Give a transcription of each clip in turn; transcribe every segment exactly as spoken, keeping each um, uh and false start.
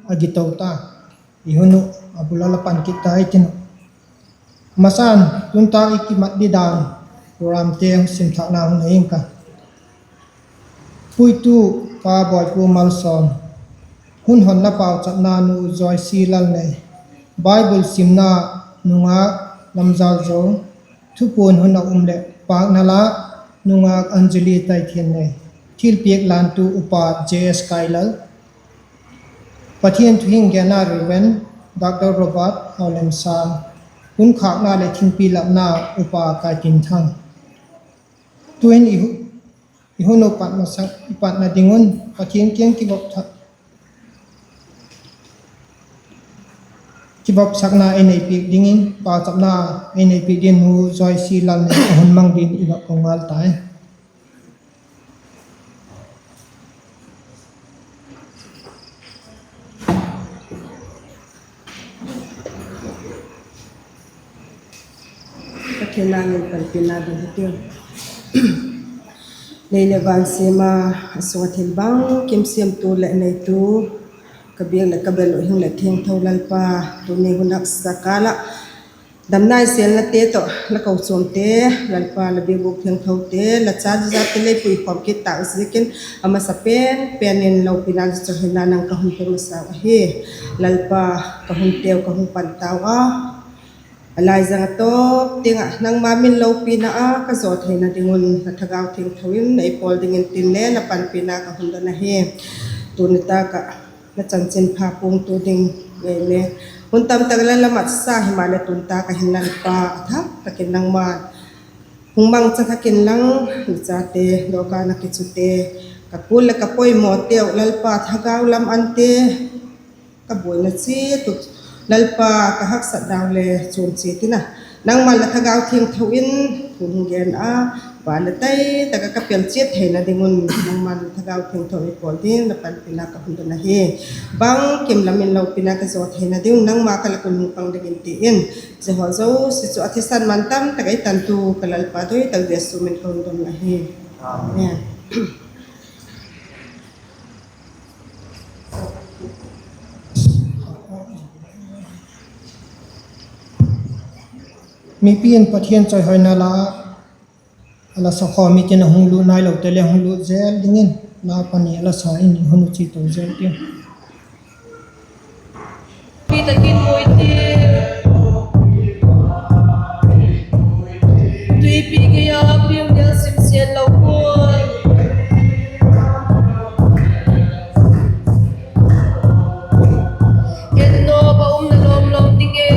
a kito ta. I hun uh a bul a la pan kit ta i tin uh. Masan, tun tak i kimat di dan programte sim thâkna hun nei ing ka. Puitu, Pa Boipu Malsawm. Hun honna pauchapna, Nu Joyce Lalnei. Bible simna, nungâk Lamzalzo. Thupuan hun a um leh pâkna la, nungâk Anjali Taithiannei. Thilpiak lantu, Upa J S Kailal. Pathian thu hing genna, Reverend Doctor Robert Haulemsang. Hun khâkna leh thingpi lapna, Upa Kaitinthang. Tu'hin i hu-, i hun uh pat masak, i patna ding un Pathian kiang kivop tha-, kivopsakna ei nei piak dingin, pauchapna ei nei piak dingin Nu Joyce Lalnei a hun mang dingin i va ko ngal tai. Pathian â min panpina ding hitiu. Lei leh van siam a, a sung ah thil bangkim siamtu leh neitu, ka biak leh ka bel uh hing leh thiangtho Lalpa, tuni hun haksa kâl ah damna i sêlnate tawh la kochuamte, Lalpa, la biakbûk thiangthote, la chate lei puikhawm kit tâk ziakin, a masa pen pen in lopina leh chawihoina nang ka hun pe masa uh ahi. Lalpa, ka hunteu ka hung pan tau a, a laizang a tawp tiang ah nangma min lopina ah ka zaw theina ding un la Thagau Thiangtho in ei pawl dingin tin le la panpina ka hun don ahi. Tuni tâk ah la chanchinpha puangtu ding ngei le, hun tam tak la la matsa himaleh tun tâk ah hin Lalpa, a thak tak in nangma'n hung mangcha thak inlang, la chate dawkân ah kichute, ka kul leh ka poimawteu Lalpa, thagau lam ante ka buaina chiat uh, Lalpa, ka haksatnau le chuam chiat in a, nangma'n la Thagau Thiangtho in thu hung gen a, van leh tai tak ah ka pel chiat theina ding un nangma'n Thagau Thiangtho ei pawl dingin la panpina ka hun don ahi. Bangkim lam in lopina ka zaw theina ding un nangma ka lak un hung pang dingin ti in, zia haw zosia chu a thisan man tam tak ei tantu ka Lalpa doi tak Jesu min ka hun don ahi. Amen. Mipi'n Pathian chawihoina la, a la sakhawm mitin a hung lut nailote le hung lut zel dingin, la pani a la sa in i hun uh chia to zel tiu. Pi takin muiti, tuipi gei a piang del simsiat lo puai. Ken no ba um na lawm lawm ding e.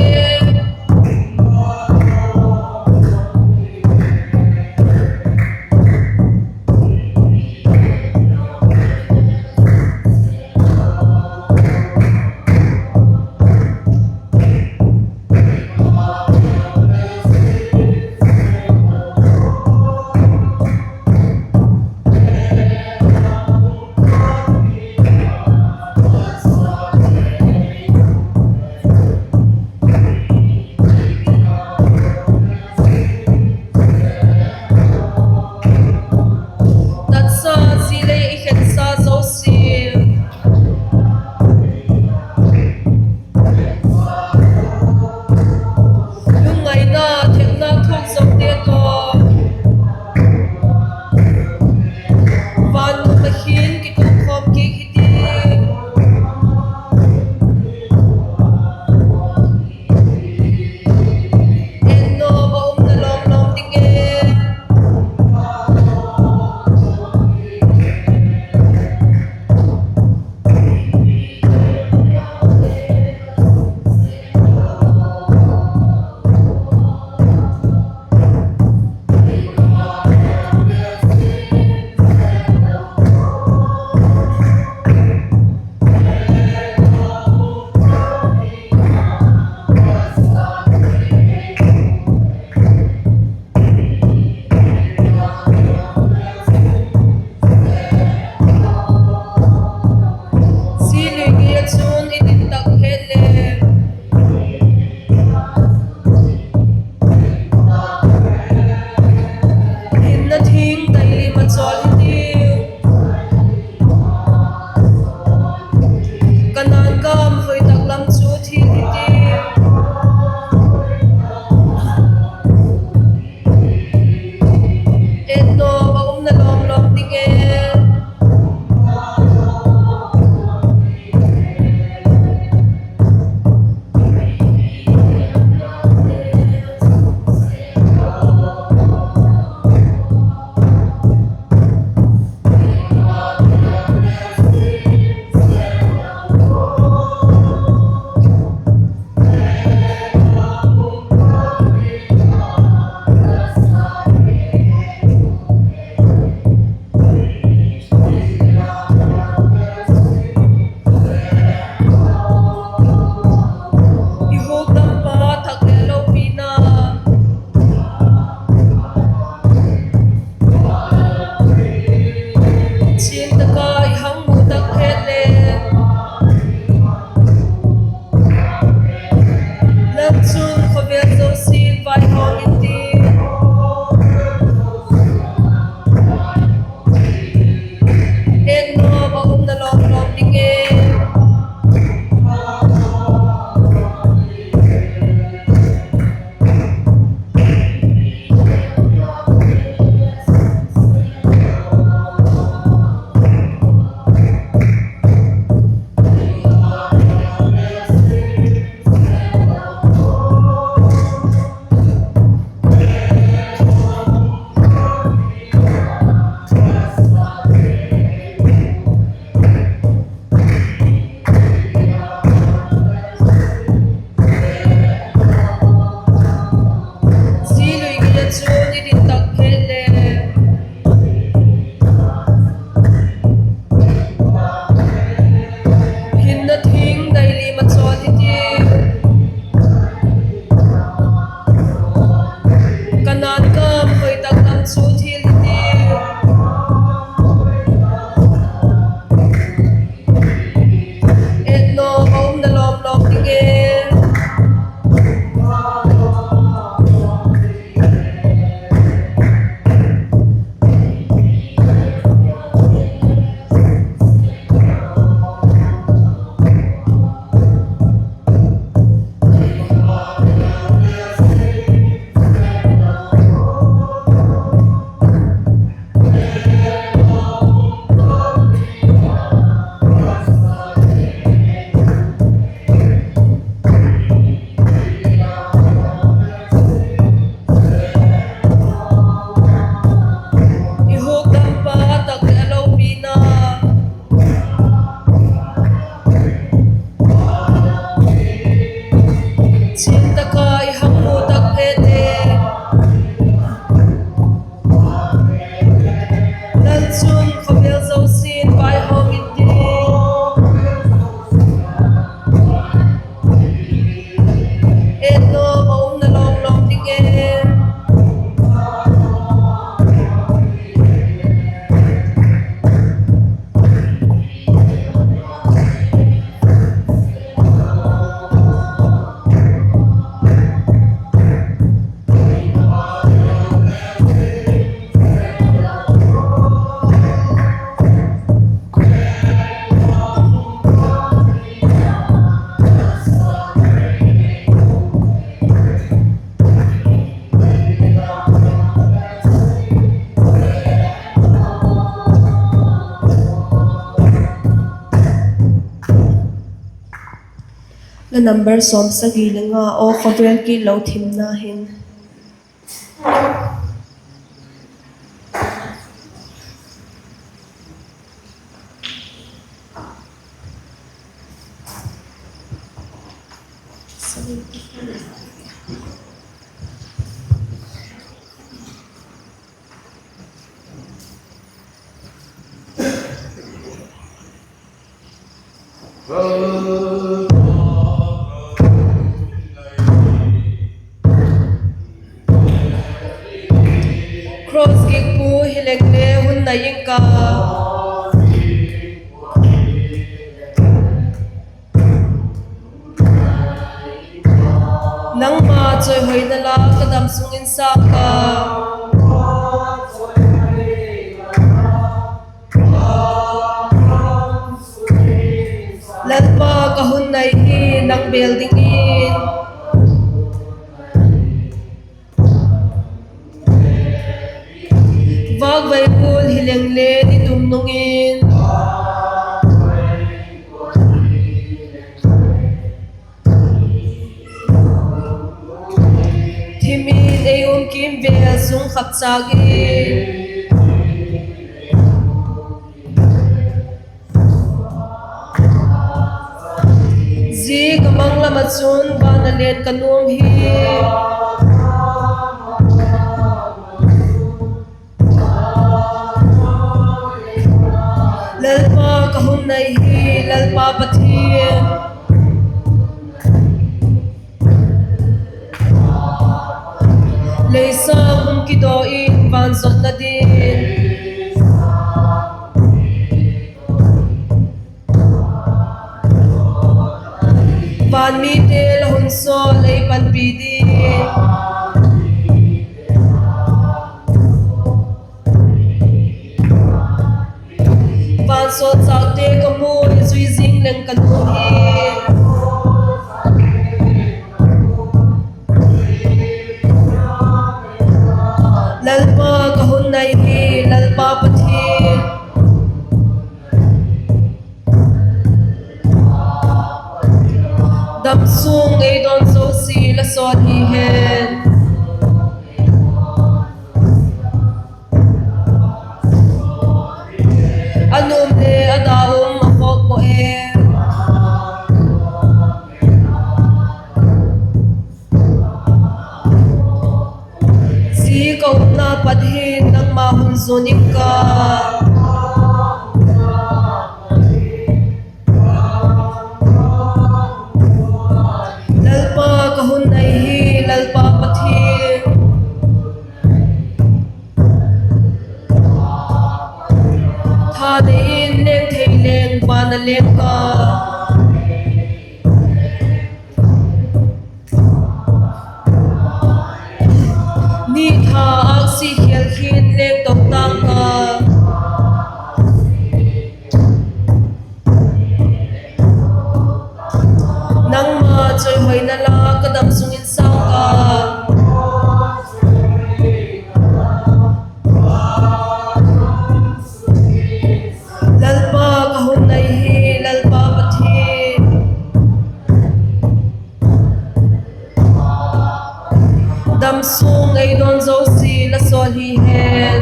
La number sawmsagi le nga, aw khawvel kit lo thimna hin. Cross gikpu hi leng le hun nai ing ka. Nangma chawihoina la ka dam sung in sâng ka. Lalpa, ka hun nai hi nang bêl dingin. Vâkvei gual hi leng le ni tum nung in, thim in ei um kim vêl sung khapchâk in. Zia ka mang lam ah chun van a leng ka nuam hi. Lalpa, ka hun nai hi Lalpa Pathian. Leisâng hung kidaw in van zotna ding, van mite la hun sawl ei panpi ding. Vansawlchâkte ka mu i zui zing leng ka nuam hi. Lalpa, ka hun nai hi Lalpa Pathian. Damsung ei dawn zosia la sawt hi hen. A nuam le a da um a khawk pua e. Zia ka umna pat hin nangma hun zuan ing ka. Lalpa, ka hun nai hi Lalpa Pathian. Tha nei in leng thei leng van a leng ka. Ni tha âksi khêl khin leng to tâng ka. Nangma chawihoina la ka damsung in sâng ka. Lalpa, ka hun nai hi Lalpa Pathian. Damsung ei dawn zosia la sawt hi hen.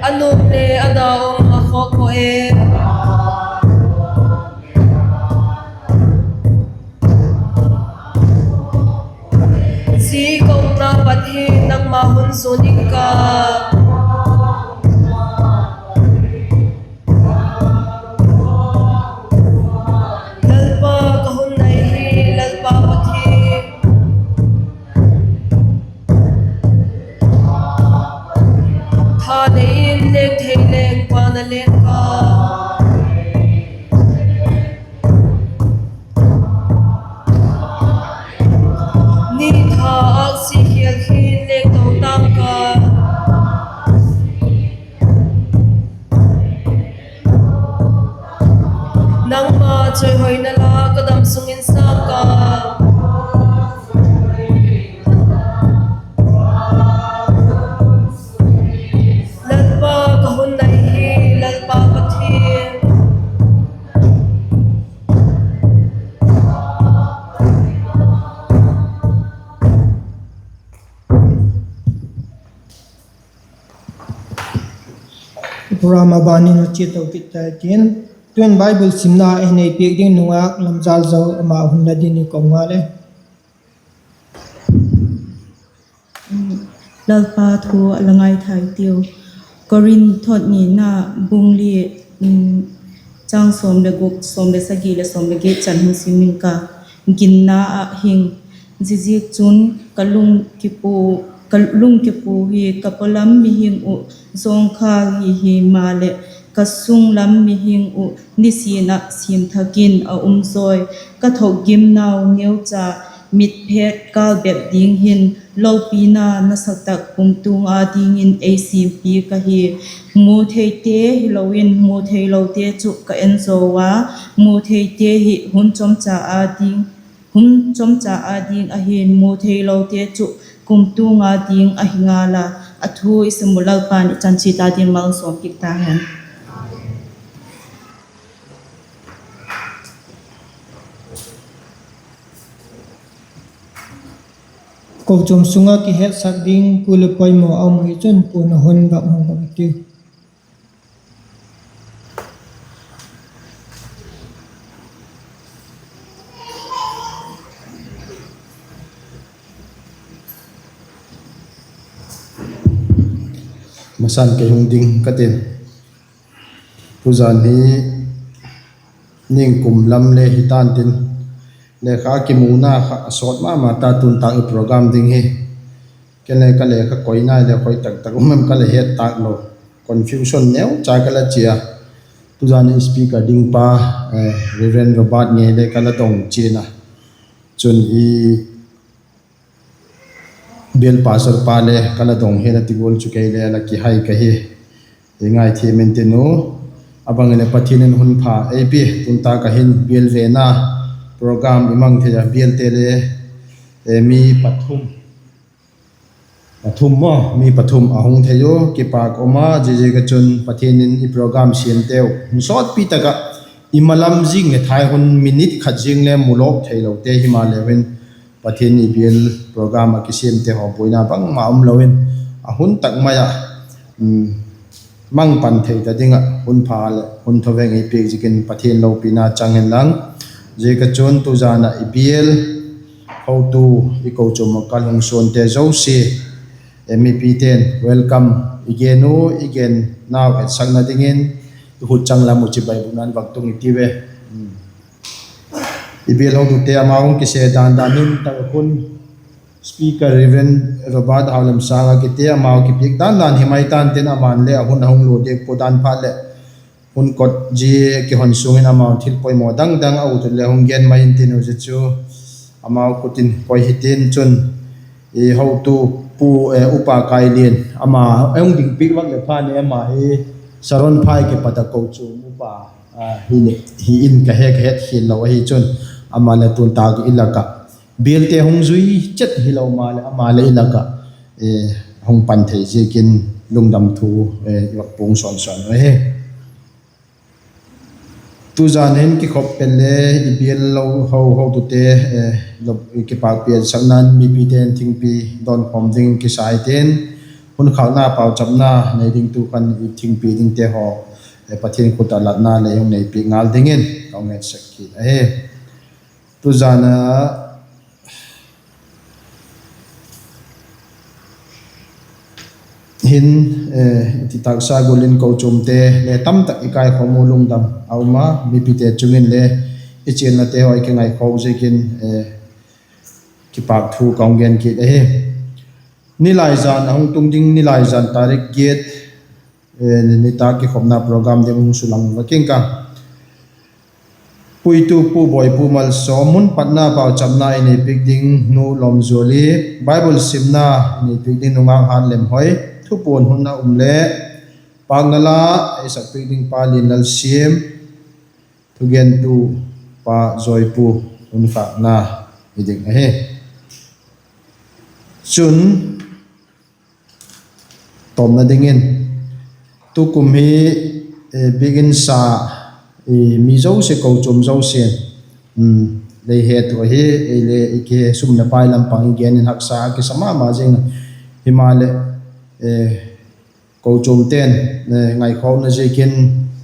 A nuam le a da um a khawk pua e. Zia ka umna pat hin nangma hun zuan ing ka. Lalpa, ka hun nai hi Lalpa Pathian. Tha nei in leng thei leng van a leng ka. Ni tha âksi khêl khin leng to tâng ka. Nangma chawihoina la ka damsung in sâng ka. Lalpa, ka hun nai hi Program a ban in a chia to kit tai tin, tuin Bible simna ei nei piak ding nungak Lamzalzo ama hun la ding i ko ngal e. Lalpa thu a la ngaithai tiu. Korinth thot nina bung li, châng sawm le guk, sawm le sagi leh sawm le giat chan hung sim ing ka. Ginna ah hing. Ziaziakchun, ka lung kipu hi ka pawlam mihing uh zawngkhâl hi himaleh, ka sung lam mihing uh nisin ah siam thak in a um zawi. Ka thokgimnau neucha mitphet kâl bep ding hin, lopina nasatak kumtuang â dingin ei siampiak ahi. Mutheite hilo in mutheilote chu ka en zaw a, mutheite hi hun chomcha â ding, hun chomcha â ding ahi'n, mutheilote chu kumtuang â ding ahi ngal a. A thu i sim uh Lalpa'n i chan chiat â ding malsawm piak ta hen. Kochuam sung ah kihetsak ding pu le poimaw a um hi chun puan a hun vak hung bang tiu. Masan kei hung ding ka tin. Tuzan hi ningkum lam le hi tan tin, lekha kimuna kha a sawt ma ma ta, tun tâk i program ding hi. Ken le ka lekha koina le khoi tak tak um em ka le het tâk lo. Confusion neucha ka la chia. Tuzan hi speaker ding pa, Reverend Robert ngei le ka la dong chian a. Chun i bial pastor pa le ka la dong hial a ti gual chu kei le la kihai ka hi. I ngaithiam intin u, a bang leh Pathian in hun pha ei pia, tun tâk a hin bial vena program i mang thei a, bialte le mi pathum, pathum maw, mi pathum a hung thei u, kipâk um a, ziaziak ah chun Pathian in i program siamteu hun sawtpi tak ah i malam zing le thai hun minute khat zing le mulawk theilote himaleu hin, Pathian i bial program ah kisiamte haw buaina bangma um lo in, a hun tak mai ah mang pan thei ta ding ah hun pha leh hun thaveng ei piak ziakin Pathian lopina chang hen lang. Ziak ah chun tuzan ah i bial hotu, i kochuam ah kal hung suante zosia, mipite'n welcome i gen u, i gennau etsakna dingin i khut chang lam uh chibai bûkna'n vak tung i tiu e. I bial hotute amau hung kise dan dan in tak ah khun speaker Reverend Robert Haulemsang a kite amau kipiak dan dan hi mai tan tin, ama'n le a hun a hung lua diak pua dan phat leh hun kot zia kihon sung in amau thil poimaw dang dang a ut u le hung gen mai intin u, zia chu amau khut in koi hitin chun, i hotu pu, Upa Kailian ama hung ding piak vak leh pha ni, ama hi Saron phai kipat a kochuam upa hi in ka he ka het khial lo ahi chun, ama le tun tâk i lak ah bialte hung zui chet hilo maleh ama le i lak ah hung pan thei ziakin lungdam thu i vak puang sawn sawn u ahi. Tuzan hin kikhop pen le i bial lo ho hotute kipâkpi etsakna'n mipite'n thingpi dawnkhawm ding kisa i tin, hun khâkna pauchapna nei ding tu khan i thingpi dingte haw Pathian khut ah latna lei hung nei piak ngal dingin ka hung het sek kit ahi. Tuzan a hin, i ti tâksa gual in kochuamte le tamtak i kaikhawm u lungdam a um a, mipite chung in le i chialnate haw i kingaikhawk ziakin kipâk thu ka hung gen kit ahi. Nilaizan a hung tung ding, nilaizan tarik giat, nitâk kikhopna program ding hung sulang vak ing ka. Puitu Pu Boipu Malsawm, hun patna pauchapna i nei piak ding Nu Lawmzuali, Bible simna i nei piak ding Nungâk Hatlemhoi, thupuan hun a um le pâkna la ei sak piak ding Pa Lianlalsiam, thugentu Pa Zawipu, hun khâkna hi ding ahi. Chun tawpna dingin, tukum hi biakin sa mi zosia, kochuam zosia'n lei het uh ahi, ei le i kisum leh pai lam pang i gen in haksa a kisa ma ma zing a, himaleh kochuamte'n ngaikhawkna ziakin,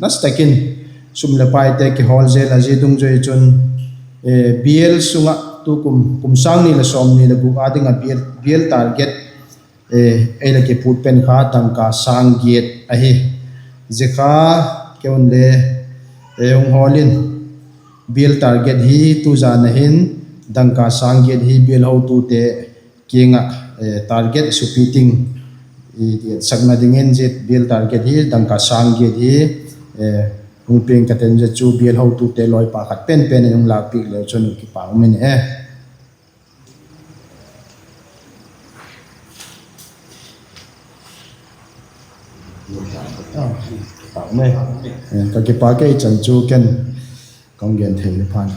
nasa tak in sum leh paite kihawl zel a, zia dungzui chun bial sung ah tukum kum sâng ni leh sawmni leh guk â ding ah bial target ei la kiphut pen kha dangka sâng giat ahi. Zia kha kei un le hung hawl in, bial target hi tu zan a hin dangka sâng giat hi bial hotute kiang ah target supi ting i etsakna dingin zia bial target hi dangka sâng giat hi hung piang ka tin, zia chu bial hotute lawipa khat pen pen in hung lâkpiak leu chun kipak um in e. Ka kipak ei chan chu ken ka hung gen thei le phan.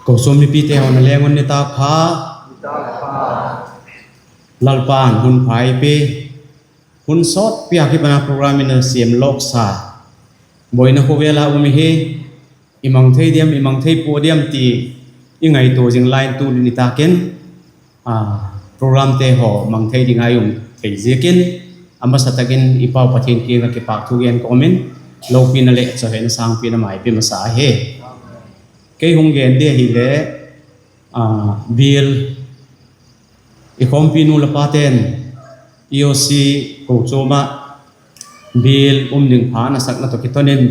Kochuam mipite haw, na leng un nitâk pha. Lalpa'n hun pha ei pia, hun sawtpi a kipan a program in a siam lawksa, buaina khawvel a um i hi, i mang thei diam, i mang thei pua diam ti i ngaitua zing lai in tuni nitâk in programte haw mang thei ding a i um thei ziakin, a masa tak in i Pau Pathian kiang ah kipâkthu gen kawm in, lopina leh chawhena sângpi in a maipi masa ahi. Kei hung gen di ahile, bial, i khawmpi nu leh pate'n EOC kochuam ah bial um ding pha na sakna tawh kiton in,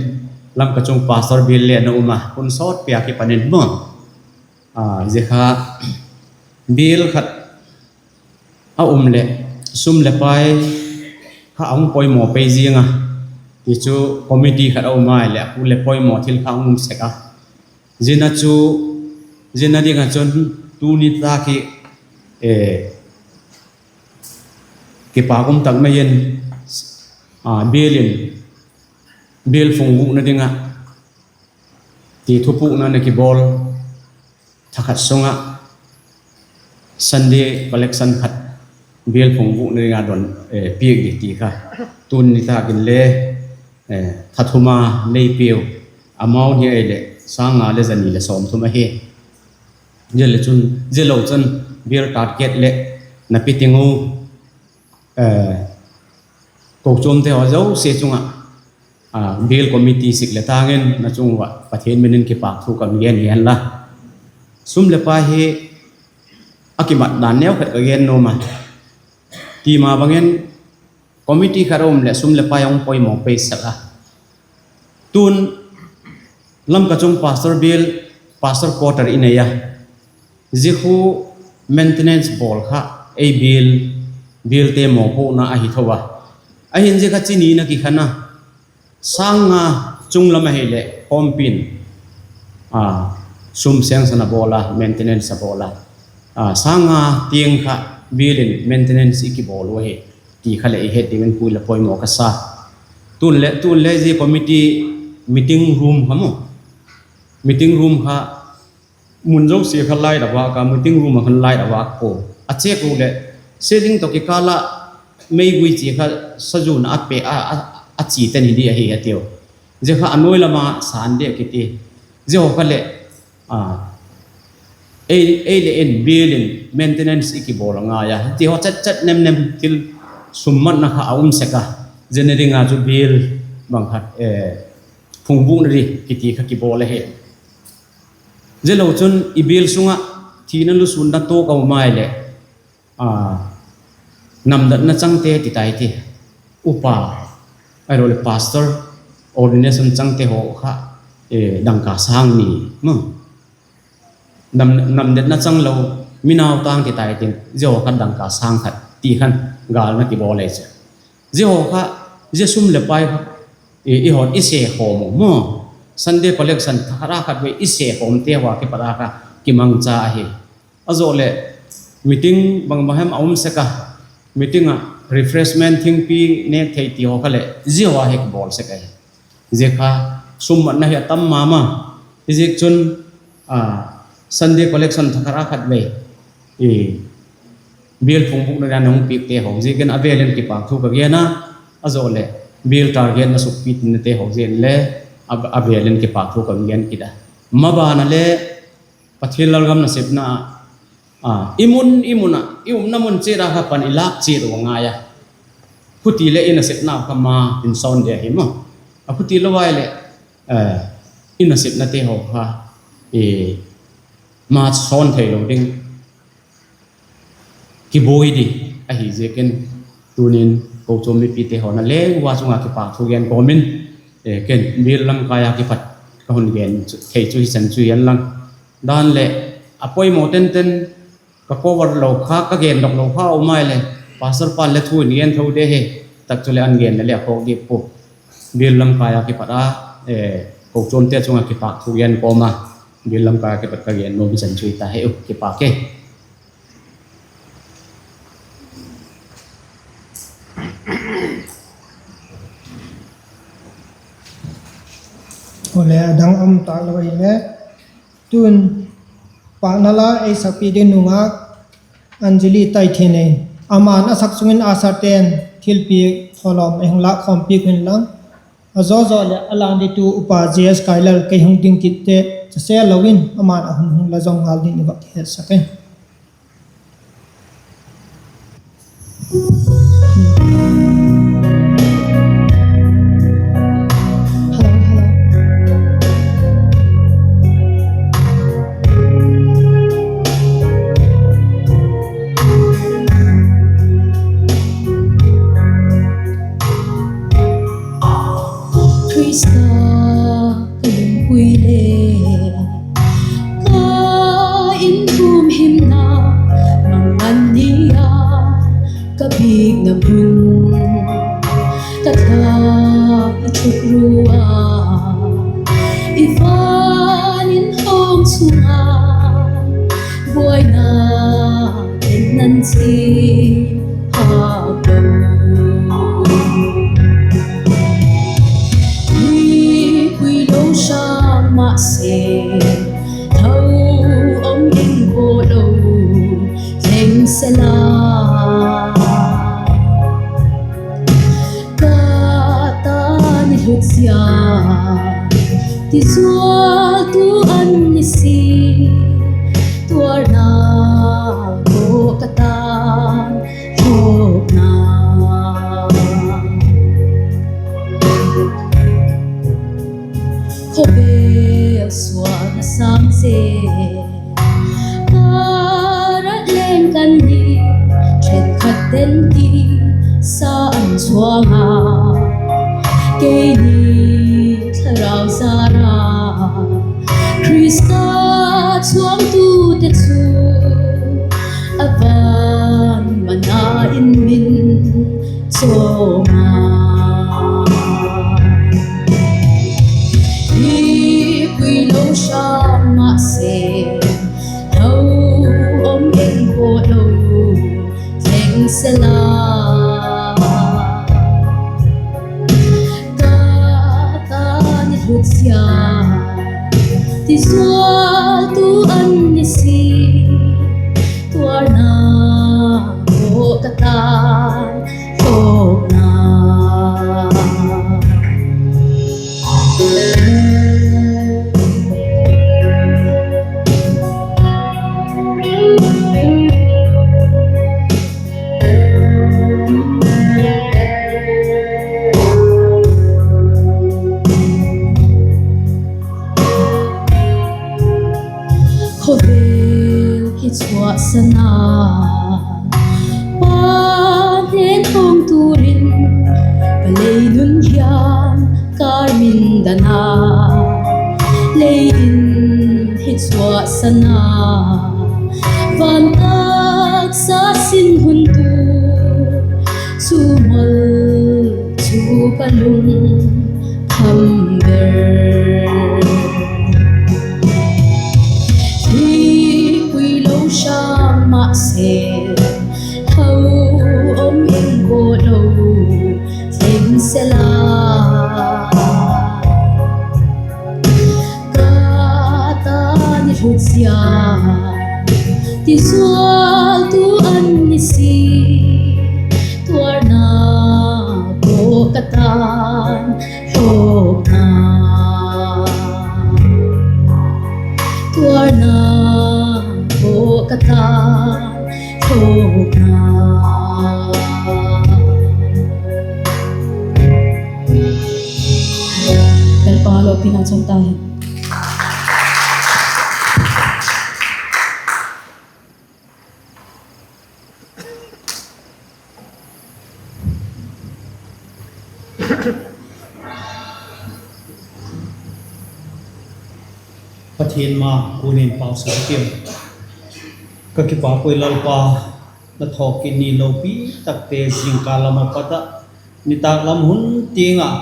Lamka chung pastor bial le na um a, hun sawtpi a kipan in maw, zia kha bial khat a um leh sum leh pai kha a hung poimaw pei ziang a, ti chu committee khat a um a leh a kul leh poimaw thil kha a hung um sek a. Zia chu, zia ding ah chun tuni tak hi kipâk um tak mai in, bial in, bial phungbûkna ding ah ti thupukna na kibawl, thakhat sung ah Sunday collection khat bial phungbûkna ding a don piak di ti kha, tuni tak in le tha thum a nei piau, amount hi ahileh sâng nga leh za ni leh sawmthum ahi. Zia le chun, zia lo chun bial target leh na pi ting u, kochuamte haw zosia chung ah bial committee sik leh tâng in na chung ua Pathian min in kipâkthu ka gen hen la. Sum leh pai hi a kimat dan neu khat ka gen nuam a, ti ma bang in committee khat a um leh sum leh pai a hung poimaw pei sak a. Tun Lamka chung pastor bial, pastor quarter i nei a, zia khu maintenance bawl kha ei bial, bialte mawpuakna ahi tho a. Ahin zia kha chi ni na kikhen a, sâng nga chung lam ahileh khawmpi'n sum sanction a bawl a, maintenance a bawl a, sâng nga tiang kha bial in maintenance i kibawl u ahi ti kha leh i het dingin pui la poimaw ka sa. Tun le, tun le zia committee meeting room kha maw, meeting room kha mun zosia kha light a vâk a, meeting room a khan light a vâk pua. A check u leh ceiling tawh kikâl ah meigui chi kha sazuan a pe a, a chi ten hi di ahi a tiu. Zia kha a nuai lam a sân di a kiti. Zia haw kha leh ei leh in bial in maintenance i kibawl a ngai a, ti haw chat chat nem nem thil sum matna kha a um sek a. Zia ding a chu bial bang khat phungbûkna di kiti kha kibawl ahi. Zia lo chun i bial sung ah thina lusûnna tuak a um ai leh namdetna changte ti tai ti, upa, ahiloleh pastor, ordination changte haw kha dangka sâng ni, namdetna chang lo, mi nau tâng ti tai tin, zia haw kha dangka sâng khat ti khan gâlna kibawl ei chu. Zia haw kha, zia sum leh pai kha i haw i se khawm u maw, Sunday collection thakhat a khat vei i se khawmte haw a kipat a kha kimangcha ahi. A zaw leh meeting bang bang hem a um sek a, meeting ah refreshment thingpi nêk thei ti haw kha leh zia haw a hi kibawl sek ahi. Zia kha sum matna hi a tam ma ma. Hiziakchun Sunday collection thakhat a khat vei bial phungbûkna dan a hung piakte haw ziakin a vêl in kipâkthu ka gen a. A zaw leh Bial target na sukpi tinnate haw ziang le a, a vêl in kipâkthu ka gen kit a. Maban a le Pathian lalgam nasepna ah, i mun i mun ah, i umna mun chiat a kha pan i lâk chiat u a ngai a. Khuti leh i nasepna kha ma in sawn de ahi maw. A khuti lo ai leh, i nasepnate haw kha ma sawn theilo ding kibuai di ahi ziakin, tunin kochuam mipite haw na leng ua chung ah kipâkthu gen kawm in, ken bial lamkai a kipat ka hun gen thei chu hi chan chu hian lang. Dan leh a poimaw tenten ka cover lo kha, ka gendok lo kha um ai leh, pastor pa'n le thu in gen tho de hi, tak chuleh an genna leh a khawk diak pua. Bial lamkai a kipat a, kochuamte chung ah kipâkthu gen kawm a, bial lamkai a kipat ka gen nuam hi chan chu hi ta hi u, kipâk e. Awle, a dang um tâk lo ahile, tun pâkna la ei sakpi ding nungak Anjali Taithinei, ama'n a sak sung in a sarte'n thilpiak thawlawm ei hung lâk khawmpiak un lang, a zaw zaw leh a lân ditu upa J S Kailal kei hung ding kitte chasel lo in, ama'n a hun hung la zong ngal ding i vak kihetsak e. Khrista ka lungpui le ka inkhum himna, mang an ni a ka bikna mun, ka tha i thuk rua i van in hawng chung a buaina en nan chi ha ko. Ni pui lo sang ma se, tho om in ko lo thleng se la. Ka tan i hut zia, ti zual tu an ni si, tuarna ko ka tan thawkna. Khawvel suakna sâng se, ka rat leng kan ni, ṭhenkhat ten ti sa an chuang a, keini thlarau zar a, Khrista chuangtute chu a van mana in min chawm a. Ni pui lo sang ma se, tho om en ko lo thleng se la. Ka tan i hut zia, ti zual tu an ni si, tuarna ko ka tan thawkna. Khawvel hi chhuahsana, Pa hnen hawng turin, ka lei nun hiam kâr min dan a, lei in hi chhuahsana, van taksa sin hun tu chu mol chu ka lung kham ber. Thipui lo sang ma se, tho om en ko lo thleng se la. Ka tan i hut zia, ti zual tu an ni si, tuarna ko ka tan Tuarna, ko ka ta, ko na. Lalpa lopina chang ta hen. Pathian ma kuan in pausa ka tiam. Ka kipak ui Lalpa, na thawkit ni lopi takte zingkal lam a pat ah, nitâk lam hun tiang ah,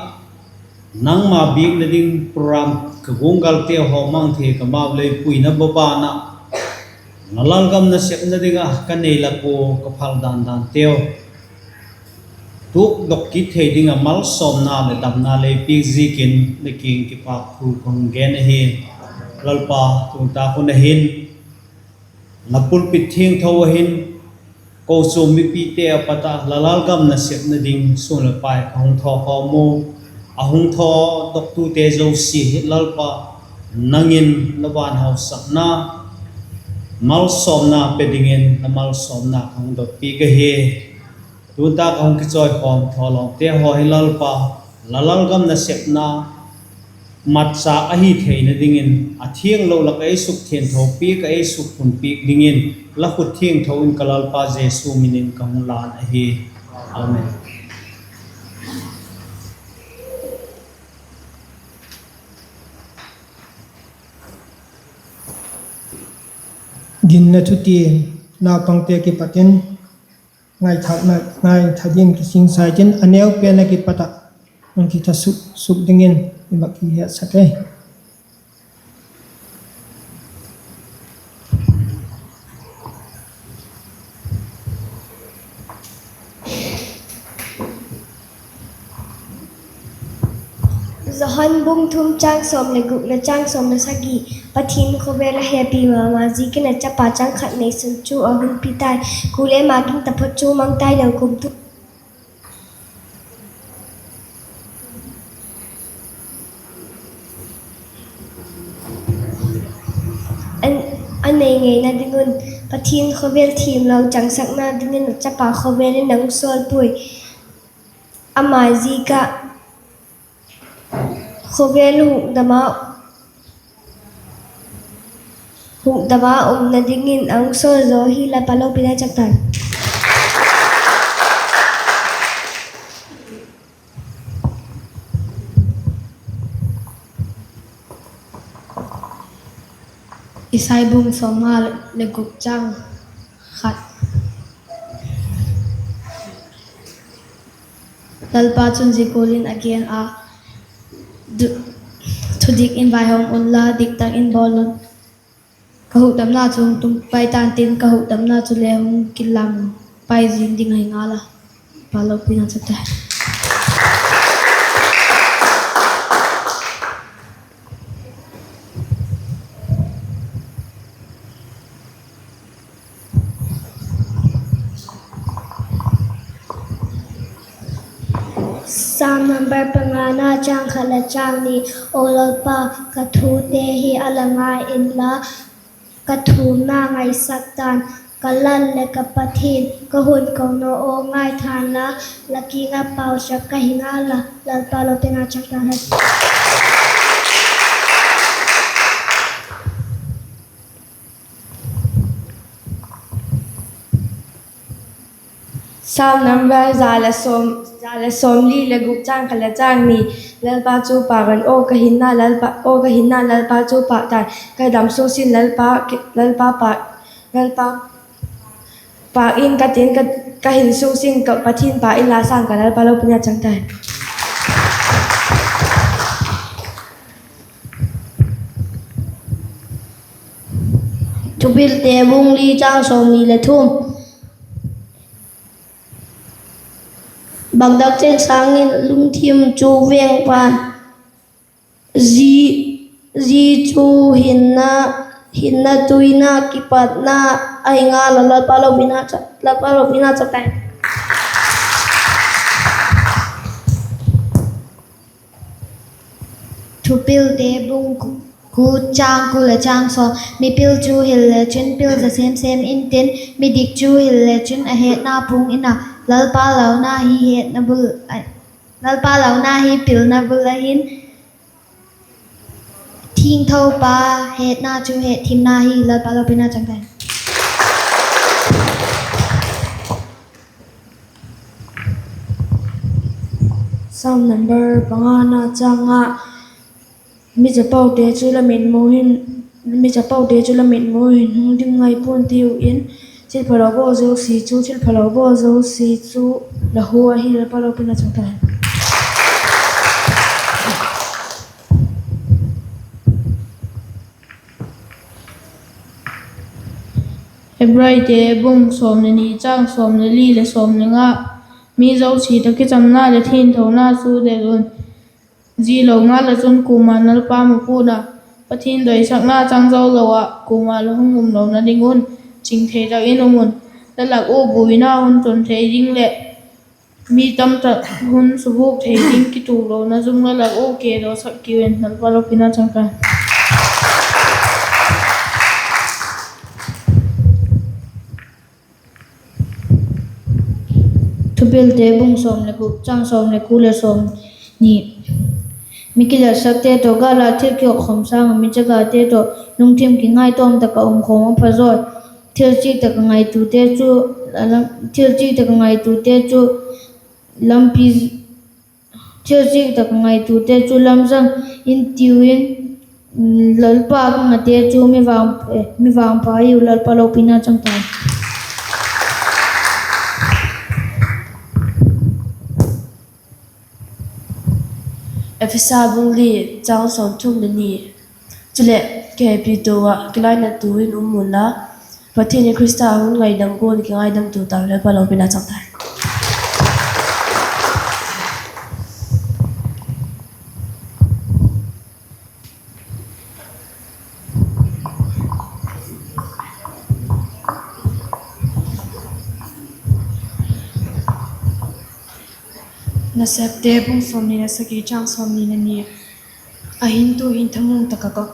nangma biakna ding program ka guanggalte haw mang thei ka mau lei puina baban ah, na lalgam nasepna ding ah ka nei lak ua ka phal dan danteu tuakdok kit thei ding ah malsawmna leh damna lei piak ziakin na kiang kipakthu ka hung gen ahi. Lalpa, tu nitâk hun a hin la pulpit thiangtho ah hin kochuam mipite a pat ah la lalgam nasepna ding sûn leh pai ka hung thaw khawm u. A hung thawdoktute zosia hi Lalpa, nang in la van hausakna, malsawmna pe dingin la malsawmna ka hung dot piak ahi. Tu nitâk a hung kichawikhawm thawlawmte haw hi Lalpa, la lalgam nasepna matchâk ahi theina dingin a thianglo lak ah ei sukthiangtho piak ah ei sukpun piak dingin la khut thiangtho in ka Lalpa Jesu min in ka hung lân ahi. Amen. Ginna thu ti, naupangte kipat in ngaitha ding kisingsa i tin, a neu pen a kipat ah hung kitha suk dingin i mak kihetsak e. Johan bung thum châng sawm leh guk leh châng sawm leh sagi. Pathian khawvel a hepi ma ma ziakin a chapa chang khat neisun chu a hun pi tai. Kuale ma ging taphot chu mang tai lo kumtu a nei ngeina ding un, Pathian khawvel thiamlo changsakna dingin a chapa khawvel in a hung sawl puai. Ama ziak ah khawvel hukdam a, hukdam a umna dingin a hung sawl zaw hi. Lalpa lopina chang tai. Isai bung sawmnga leh guk châng khat. Lalpa chun zia gual in a gen a, thudik in vaihawm unla, dik tak in bawl un. Ka hukdamna chu hung tung pai ta'n tin, ka hukdamna chule hung kilang pai zing ding ahi ngal a. Lalpa lopina chang tai. Sam number pangana châng khat leh châng ni. Aw Lalpa, ka thute hi a la ngai inla, ka thumna ngaisak ta'n, ka Lal leh ka Pathian, ka hun ko naw aw ngaitha inla, la kiang ah pauchap ka hi ngal a. Lalpa lopina chang ta hen. Sam number za leh sawmli leh guk châng khat leh châng ni. Lalpa chu pâk in, aw ka hinna Lalpa chu pâk ta'n, ka dam sung sin Lalpa pâk in ka tin, ka hin sung sin ka Pathian pâk inla, sâng ka Lalpa lopina chang tai. Thupilte bung li châng sawmni leh thum. Bangdak cheng sâng in lungthim chu veng pan, zia chu hinna, hinna tuina kipatna ahi ngal a. Lalpa lopina chang tai. Thupilte bung kua, châng kua leh châng sawm. Mipil chu hil le chun pil za sêm sêm intin, midik chu hil le chun a hetna puang in a, Lalpa launa hi hetna bul, Lalpa launa hi pilna bul ahi'n, thiangthopa hetna chu hetthimna hi. Lalpa lopina chang tai. Sam number pangana châng ah, mi chapaute chu la mitmu hin, mi chapaute chu la mitmu hin hung dim ngai pua'n tiu in, thilphalo bawl zosia chu, thilphalo bawl zosia chu la hu ahi. Lalpa lopina chang tai. Hebraite bung sawm le ni, châng sawm le li leh sawm le nga. Mi zosia tawh kichamna leh thiangthona chu del un; zia lo ngal ah chun kuama'n Lalpa mu pua'n a, Pathian doisakna chang zo lo ah kuama la hung um lona ding un, chingthei tak in um un. La lak ua buaina hun chun thei ding leh mi tamtak hun subûk thei ding kituak lona zung la lak ua ke dawsak kiu in. Lalpa lopina chang tai. Thupilte bung sawm le guk, châng sawm le kua leh sawm ni. Mi kiletsakte tawh gâl ah thil kikhawm sâng ah, mi chagate tawh lungthim kingaitawm tak ah um khawm a pha zawi. Thil chiak tak a ngaituate chu, thil chiak tak a ngaituate chu lampi, thil chiak tak a ngaituate chu lamzang in tiu in, Lalpa kingate chu mi vang, mi vangpha hiu. Lalpa lopina chang tai. Ephesa bung li, châng sawmthum le ni. Chuleh, kihepito ah kilainatu in um unla, Pathian in Khrista hun ngaidam gual kingaidamtu ta. Lalpa lopina chang tai. Nasepte bung sawmni le sagi, châng sawmni le ni. Ahin tu'hin thamuang tak ah,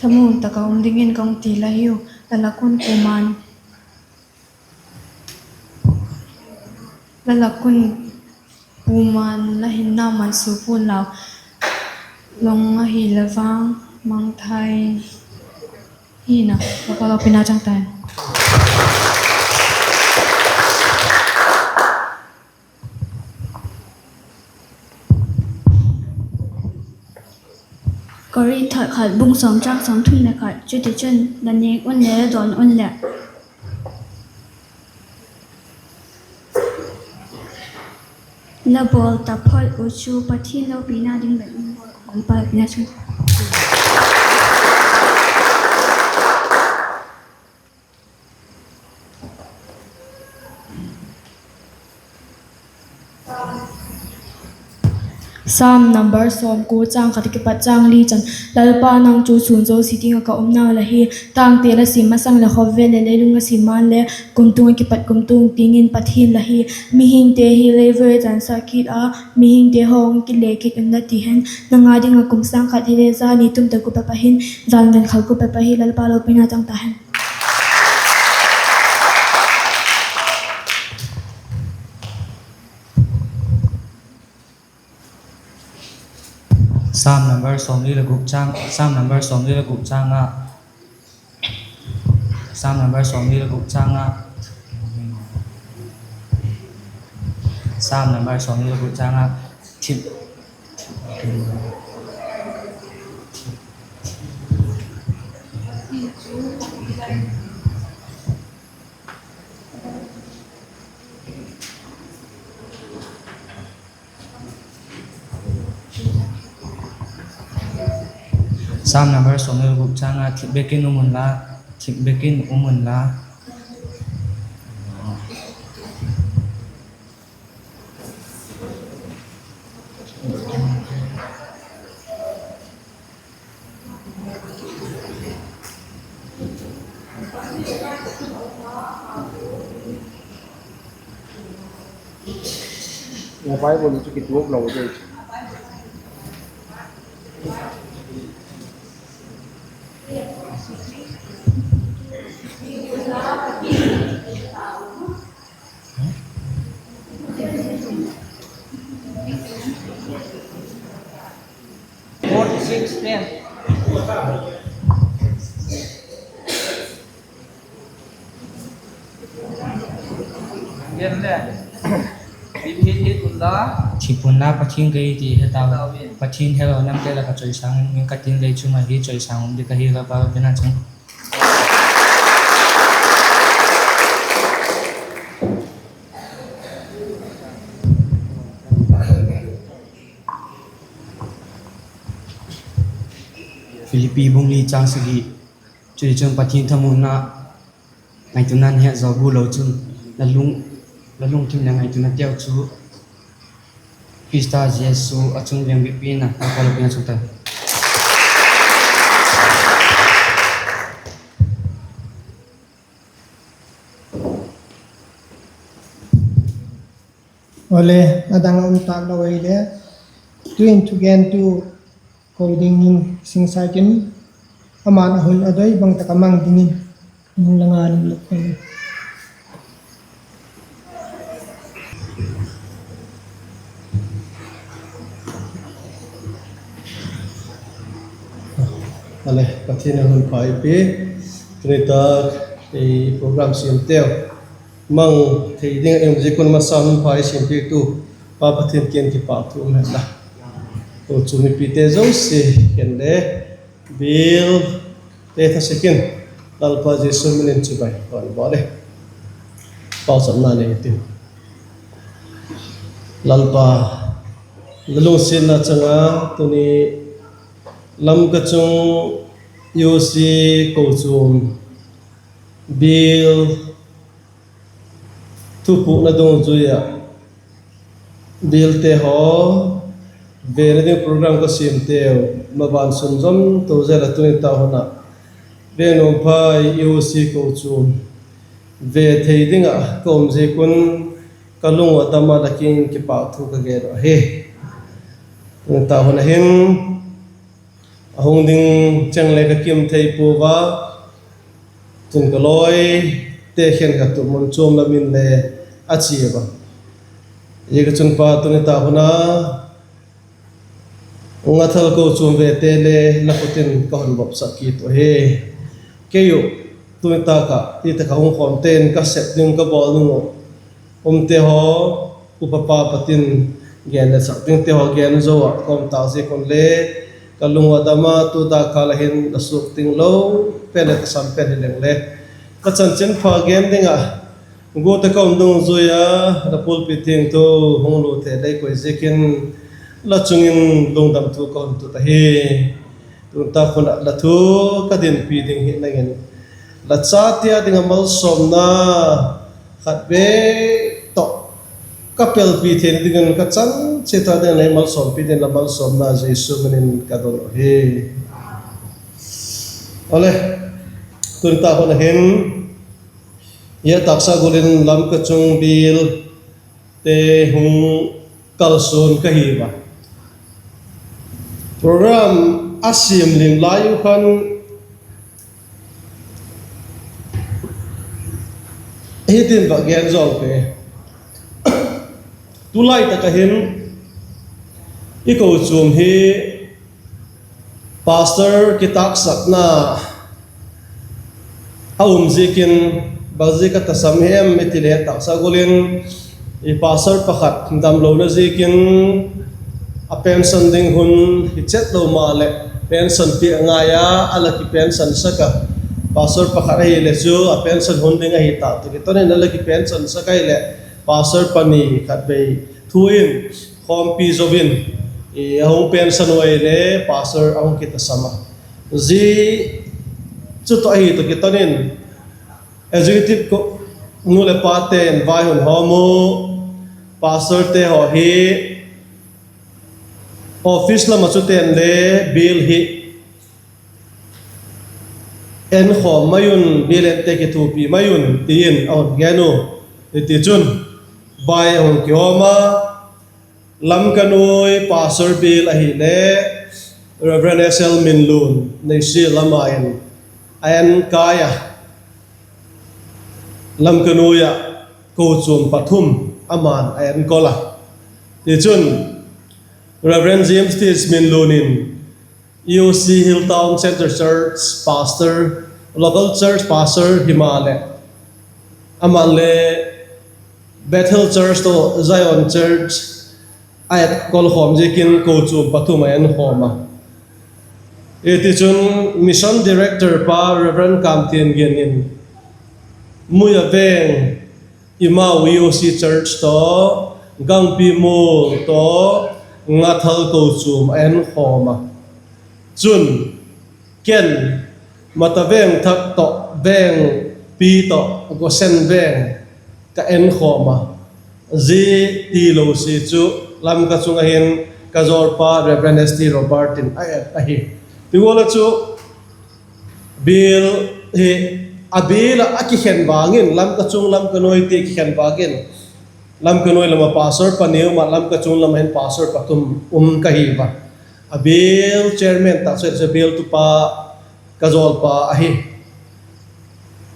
thamuang tak ah um dingin ka hung ti la hiu. La lak un kuama'n, la lak un kuama'n la hinna mansuak pua'n lau. Long ahi la vang mangthai hina. Lalpa lopina chang tai. Korinth khat bung sawm, châng sawmthum le khat. Chutichun, la nêk un leh, la dawn un leh, la bawl taphot uh chu Pathian lopina ding bep in bawl un. Lalpa lopina chang tai. Sam number sawmkua, châng khat a kipat châng li chan. Lalpa, nang chu sûn zosia tiang ah ka umna la hi. Tângte la sim masang leh khawvel leh leilung la sim ma'n le, kumtuang ah kipat kumtuang tiang in Pathian la hi. Mihingte hi lei vei a chansak kit a, mihingte hawng kile kit un la ti hen. Nang â ding ah kum sâng khat hile, zani tum tak gup a pa hin, jan ven khal gup a pa hi. Lalpa lopina chang ta hen. Sam number sawmli le guk châng, Sam number sawmli le guk châng ah, Sam number sawmli le guk châng ah, Sam number sawmli le guk châng ah, thip Sam number sawmli le guk châng ah, thip bek in um unla, thip bek in um unla. Bible chu kituak lo dei. Four, six, ten. Thipuanna Pathian ka hi ti he tau. Pathian helo namte lak ah chawisâng in ka tin lei chung ah hi chawisâng um ding ka hi, Lalpa ka tin a chun. Philippi bung li châng sagi. Chuti chun Pathian thamuanna ngaituana'n het zaw gual lo chun, la lungthim leh ngaituanateu chu Khrista Jesu ah chun vêng biakpi in a palo piang suk ta. Awle, a dang a um tâk lo ahileh, tu'hin thugentu ko dingin Singsai Kim, ama'n a hun a doi bang tak a mang dingin hun la ngen in. Awle, Pathian a hun pha ei pe, tuni tak ei program siamteu mang thei ding a um ziak un masa hun pha ei siampiaktu Pa Pathian kiang kipakthu um hen la. Kochuam mipite zosia khen le, Bilte thasek in, Lalpa Jesu min in chibai ka hun bawl e. Pauchapna nei hitiu. Lalpa, la lungsiatna chang a tuni Lamka chung EOC kochuam bial thupukna dungzui ah bialte haw vena ding program ka siamteu, maban sunzawm to zel ah tuni tak hun ah Vengnuamphai EOC kochuam ve thei ding ah ka um ziak un ka lung ua dam a, la kiang in kipakthu ka gen uh ahi. Tuni tak hun ah hin a hung ding cheng le ka kim thei pua a, chun ka lawite khenkhat tawh mun chuam lam in le a chia a. Ziaziakchun Pa, tuni tak hun a Ngathal kochuam vete le la khut in ka hun bawpsak kit uh ahi. Kei uh tuni tak ah ti tak ah hung khawmte'n ka sep ding ka bawl ding uh umte haw, upa pa pat in gen le sak dingte haw gen zo ah ka um tâk ziak un le ka lung ua dam a, tu tak kâl ah hin la suak ding lo pen leh tasam pen hi leng le ka chanchinpha gen ding ah guat ah ka um dungzui a, la pulpit thiangtho hung lut thei lei koi ziakin la chung in lungdam thu ka hun tut ahi. Tuni tak hun ah la thu ka dinpi ding hi nang in la chate â ding ah malsawmna khat vei tawh ka pelpi theina dingin ka chan chiat â ding ah la malsawmpi dingin la malsawmna Jesu min in ka don uh ahi. Awle, tuni tak hun ah hin zia taksa gual in Lamka chung bialte hung kalsuan ka hi a. Program a siam lim lai uh khan hitin va gen zawm ke. Tulai tak ah hin i kochuam hi pastor kitâksakna a um ziakin, bang ziak a tasam hem i ti le, taksa gual in i pastor pakhat damlona ziakin a pension ding hun hi chet lo maleh pension piak ngai a, a la kipensionsak a. Pastor pakhat ahileh chu a pension hun ding ahi tâk tak i ton in a la kipensionsak ahileh pastor pani khat vei thu in khawmpi zo in a hung pension uh ahileh pastor a hung kitasam a. Zia chu tawh ahi tawh kiton in executive nu leh pate'n vai hun hawm u, pastorte haw hi office lam ah chute'n le bial hi enkhawm mai un, bial ente kithuapi mai un ti in a hun gen u. Hitichun vai a hung kihawm a, Lamka nuai pastor bial ahileh Reverend S L Minlun Neisi lam ah in a en kai a, Lamka nuai ah kochuam pathum ama'n a enkol a. Tichun, Reverend James Tis Minlun in E O C Hilltown Centre Church pastor, local church pastor himaleh, ama'n le Bethel Church tawh Zion Church a enkol khawm ziakin kochuam pathum a enkhawm a. Tichun, mission director pa Reverend Kamthiangen in Muia veng Emmaus E O C Church tawh, Gangpi Mual tawh, Ngathal kochuam a enkhawm a. Chun, ken Mata Veng Thak tawh, Vengpi tawh, Gosen veng ka enkhawm a. Zia tilo si chu Lamka chung ah hin ka zawlpa Reverend S T Robert in a et ahi. Ti gual ah chu bial hi, a bial ah a kikhen vang in, Lamka chung Lamka nuai ti kikhen vang in, Lamka nuai lam ah pastor pani um ah, Lamka chung lam ah hin pastor pathum um ka hi a. A bial chairman tak chu bialtupa ka zawlpa ahi.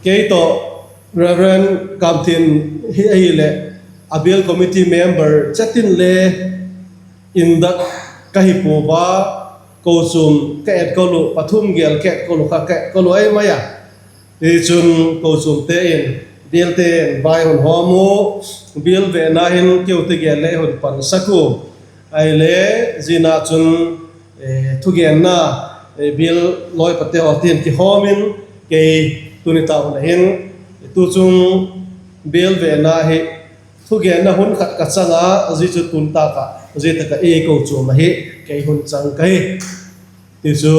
Kei tawh Reverend Kamthian hi ahileh, a bial committee member chet in le indat ka hi pua a, kochuam ka enkol uh, pathum gel ka enkol uh kha, ka enkol uh ai mai a. Tichun, kochuamte in, bialte'n vai hun hawm u, bial vena hin keute gel le hun pansak u. Ahile, zia ah chun thugenna, bial lawipate haw tin kihawm in, kei tuni ta hun a hin, tuchung bial vena hi thugenna hun khat ka chang a, zia chu tuni tak ah, zia tak ah ei kochuam ahi, kei hun chang ka hi. Tichu,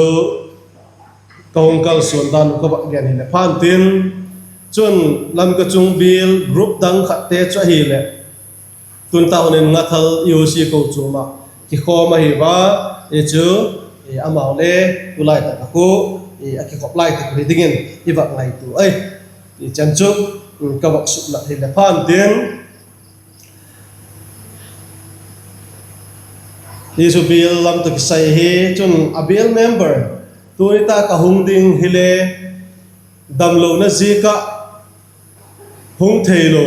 ka hung kalsuan dan uh ka vak gen hileh phan tin, chun Lamka chung bial group dang khatte chu ahileh, tuni ta hun in Ngathal E O C kochuam ah kikhawm ahi a, i chu, amau le tulai tak ah khu a kikhop lai tak uh hi dingin i vak ngaitua ai. Ti chan chu ka vak suklat hileh phan tin, i chu bial lam tawh kisai hi, chun a bial member, tuni tak ah hung ding hile, damlona ziak ah hung theilo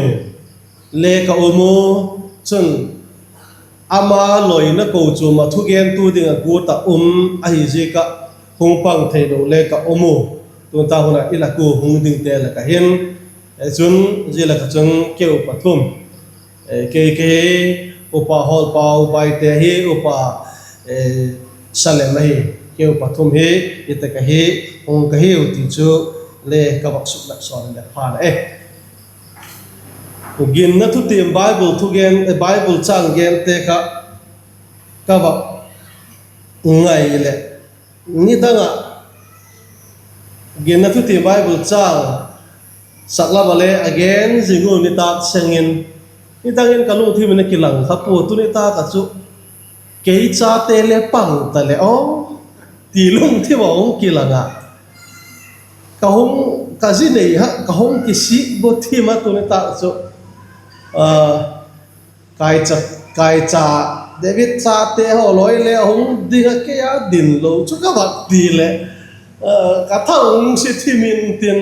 le ka um u, chun ama loina kochuam ah thugentu ding ah guat ah um ahi ziak ah hung pang theilo le ka um u. Tuni ta hun ah i lak ua hung dingte lak ah hin, chun, zia lak ah chun keu pathum, kei, kei, Upa Hawlpau Baite hi, Upa Salem ahi, keu pathum hi, i tak ah hi hung ka hiu ti chu le ka vak suklat sawn le phan e. Ginna thutiam Bible thugen, Bible châng gente kha ka vak ngai leh, nidang ah Ginna thutiam Bible châng sak lam ah le a gen zing u nitâk seng in, nidang in ka lungthim in a kilang kha pua, tuni tâk ah chu kei chate le pang ta leh aw, ti lungthim a hung kilang ah, ka hung, ka zi nei ha ka hung kisik bu thim a, tuni tâk chu kaicha, kaicha, David chate haw lawi le a hung ding ah, kei a din lo chu ka vak ti leh, ka thangsit thim intin,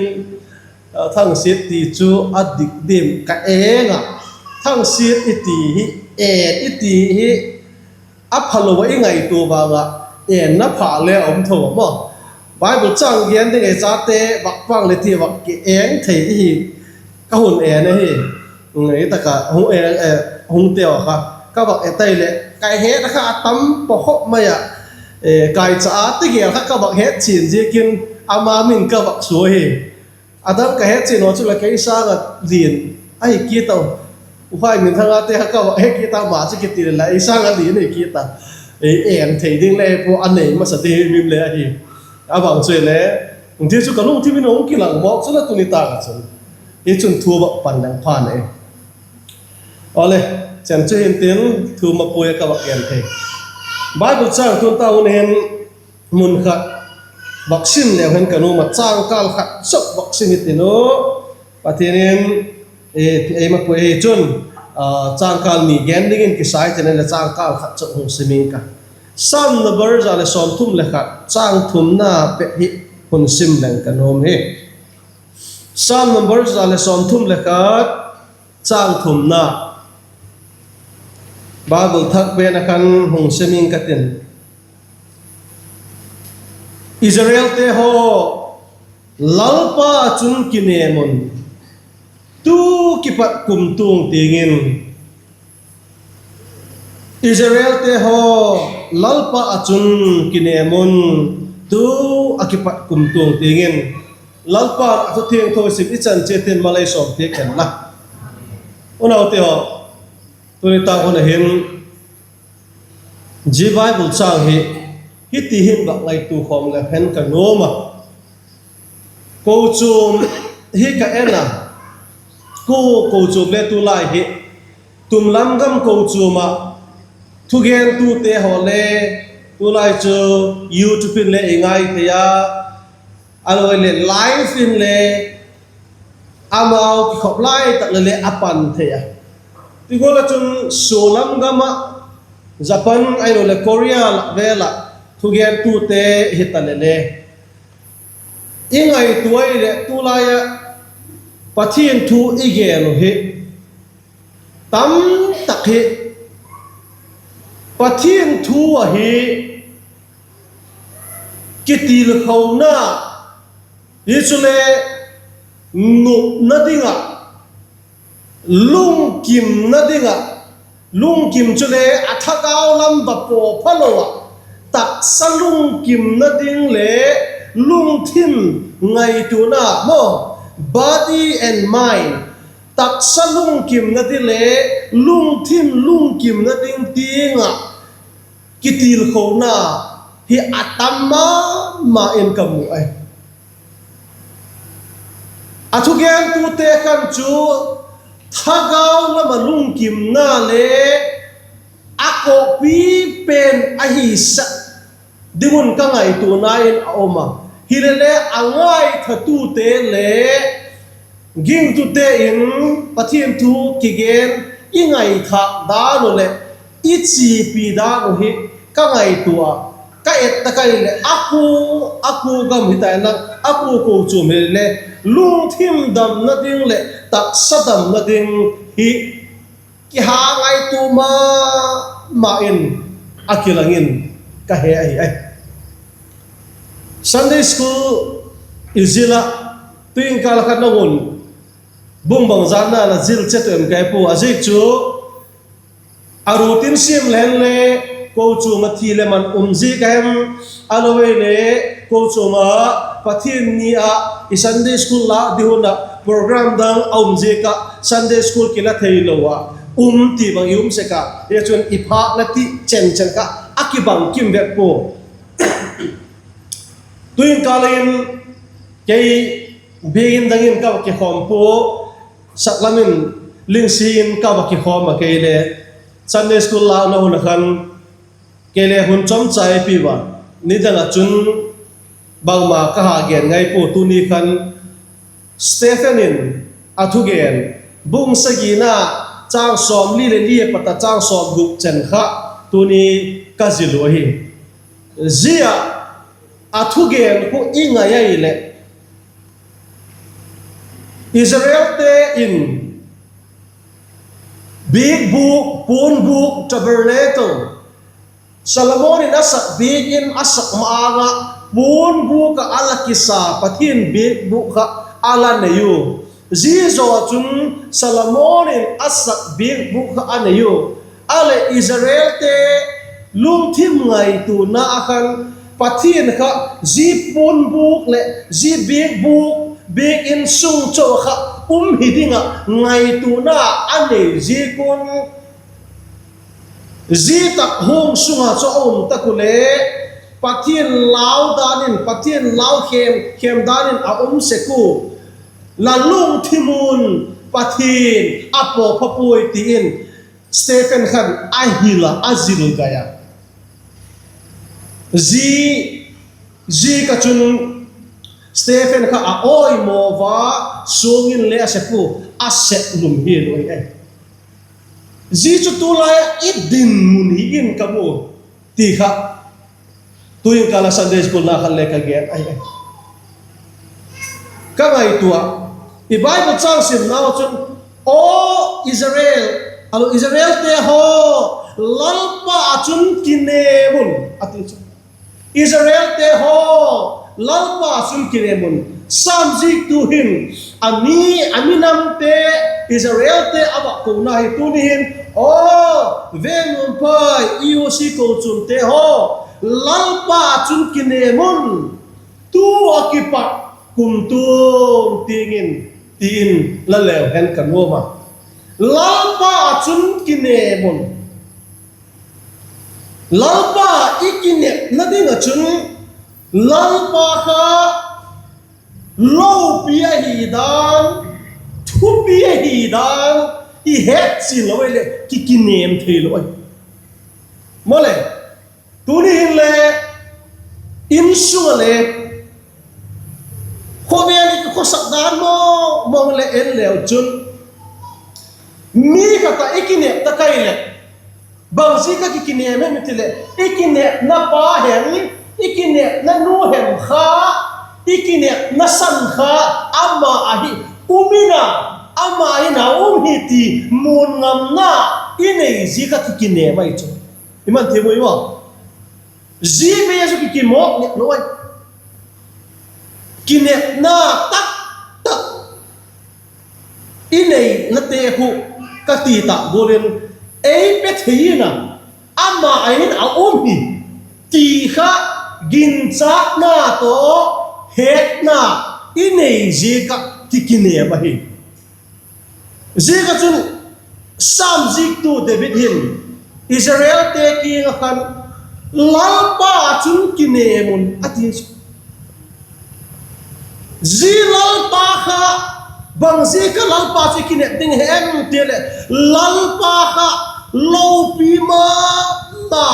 thangsit ti chu a dik dim ka eng ah, thangsit i ti hi, en i ti hi, a phalo ah i ngaitua vang ah, enna pha le a um tho a maw. Bible châng gen ding ei chate vak pang leh ti vak ki eng thei i hi, ka hun en ahi. Ei tak ah hungteu a kha ka vak et tai leh ka het kha a tam pakhop mai ah, kaicha a ti gel kha ka vak het chian ziakin ama min ka vak sua hi. A dang ka het chian haw chu la kei sâng ah lian ahi kit a, U Khaiminthang ate kha ka vak het kit a, ama chu kiti leh la ei sâng ah lian ahi kit a, ei en thei ding le pua a nei masa di hi min le ahi. A bang chu le, ti chu ka lungthim in hung kilang mawk chu la tuni tâk ah chun, i chun thu vak pan leng phan e. Awle, chan chu hintin, thu mapui a ka vak gen thei. Bible châng tun ta hun hin mun khat vak sim leu hen ka nuam a, chângkâl khat chau vak sim hitin u. Pathian in ei mapui hi chun, chângkâl ni gen dingin kisa hitin leh chângkâl khat chau hung sim ing ka. Sam number za leh sawmthum leh khat, châng thumna bep hi hun sim leng ka nuam hi. Sam number za leh sawmthum leh khat, châng thumna. Bible thak pen ah khan hung sim ing ka tin. Israelte haw, Lalpa ah chun kinêm un, tu kipat kumtuang tiang in. Israelte haw, Lalpa ah chun kinêm un, tu a kipat kumtuang tiang in. Lalpa'n a thu thiangtho sim i chan chiat in mal ei sawmpiak hen la. Unaute haw, tuni tâk hun a hin, zia Bible châng hi, hiti hin bak ngaitua khawm le hen ka nuam a. Kochuam hi ka en a, ko, kochuam le tulai hi, tumlam gam kochuam ah, thugentute haw le, tulai chu YouTube in le i ngai thei a, a lo leh live in le, amau kikhop lai tak leh le a pan thei a. Ti gual ah chun sualam gam ah, Japan ahilo leh Korea lak vêl ah, thugentute hita leh le, i ngaitua i leh tulai ah Pathian thu i gen uh hi, tamtak hi, Pathian thu ahi, kitilkhona, hi chule nopna ding ah, lungkimna ding ah, lungkim chule a thagau lam va paw phalo ah, taksa lungkimna ding le lungthim ngaituana maw, body and mind, taksa lungkimna ding le lungthim lungkimna ding tiang ah kitilkhona hi a tam ma ma in ka mu ahi. A thugentute khan chu thagau lam ah lungkimna le a kawkpi pen ahi sak ding un ka ngaituana in a um a. Hilele a ngaithatute le gingtute in Pathian thu kigen i ngaithâk dan uh leh i chipi dan uh hi ka ngaitua a, ka et tak ahileh a kua, a kua gam hita inla, a kua kochuam hile, lungthim damna ding leh taksa damna ding hi kiha ngaitua ma ma in a kilang in ka he ahi ai. Sunday school i zil ah, tu'in kâl khat nang un bung bangzatna la zil chet em ka he pua, a ziak chu a rutin siam le hen le, kochuam ah thi leh man um ziak a hem, a lo ei le, kochuam ah Pathian ni ah i Sunday school lâk ding hun ah program dang a um ziak ah Sunday school kila theilo ah um ti bang i um sek a, hi chun i phâk la ti chen chen kha a kibang kim vek pua. Tu'in kâl in kei biakin dang in ka va kikhawm pua, saklam in Lingsi in ka va kikhawm a, kei le Sunday school lâkna hun a khan kei le hun chawmcha ei pia a, nidang ah chun bangma ka ha gen ngai pua, tuni khan Stephen in a thugen bung sagina châng sawmli leh li a pat a châng sawmguk chen kha tuni ka zil uh ahi. Zia a thugen khu i ngai ahileh, Israelte in biakbûk, puanbûk, tabernacle, Solomon in a sak biakin a sak ma-âng ah puanbûk ah a la kisa Pathian biakbûk kha a la nei u. Zia zaw chun Solomon in a sak biakbûk kha a nei u. A leh Israelte lungthim ngaituana ah khan Pathian kha zia puanbûk leh zia biakbûk, biakin sung chau kha um hi ding ah ngaituana a nei ziak un, zia tak huang sung ah chu a um tak u le, Pathian lau dan in, Pathian lau khem khem dan in a um sek u. La lungthim un Pathian a pawpha puai, ti in Stephen khan a hil a, a zil gai a. Zia, zia ka chun Stephen kha a awimaw va, suang in le a sep u, a sep lum hi lo e. Zia chu tulai ah i dinmun hi in ka mu. ti kha tu'hin kâl a Sunday school na khan le ka gen ahi. Ka ngaitua, i Bible châng simnau chun, Aw Israel, a lo Israelte haw, Lalpa ah chun kinêm un, a ti chu. Israelte haw, Lalpa ah chun kinêm un. Sam ziktu hin a mi, a minamte, Israelte a va kona hi tuni hin, Aw veng nuam pai, EOC kochuamte haw, Lalpa ah chun kinêm un, tu a kipat kumtuang tiang in, ti in la leu hen ka nuam a. Lalpa ah chun kinêm un. Lalpa i kinepna ding ah chun, Lalpa kha lopi ahi dan, thupi ahi dan i hetchian lo ahileh ki, kinêm theilo ahi. Mawle, tuni hin le, insung ah le, khawvel i khawsak dan maw, maw le en leu chun, mi khat ah i kinep ta kei leh, bangziak a ki, kinêm em i ti leh, i kinepna pa hem, i kinepna nu hem kha, i kinepna san kha, ama ahi, um in a, ama in a um hi ti muanngamna i nei ziak a ki, kinêm ahi chu. I man thei mu i maw? Zia bei a chu ki, kimawk nget lo ahi. Kinepna tak tak i neinate khu ka ti tak gual in, ei pe thei in a, ama ahi in a um hi, ti kha ginchâkna tawh hetna i nei ziak ah ki, kinêm ahi. Ziak ah chun, Sam ziktu David hin Israelte kiang ah khan, Lalpa ah chun kinêm un, a ti chu. Zia Lalpa kha, bangziak ah Lalpa chu i kinep ding hem ti leh, Lalpa kha lopi ma ma,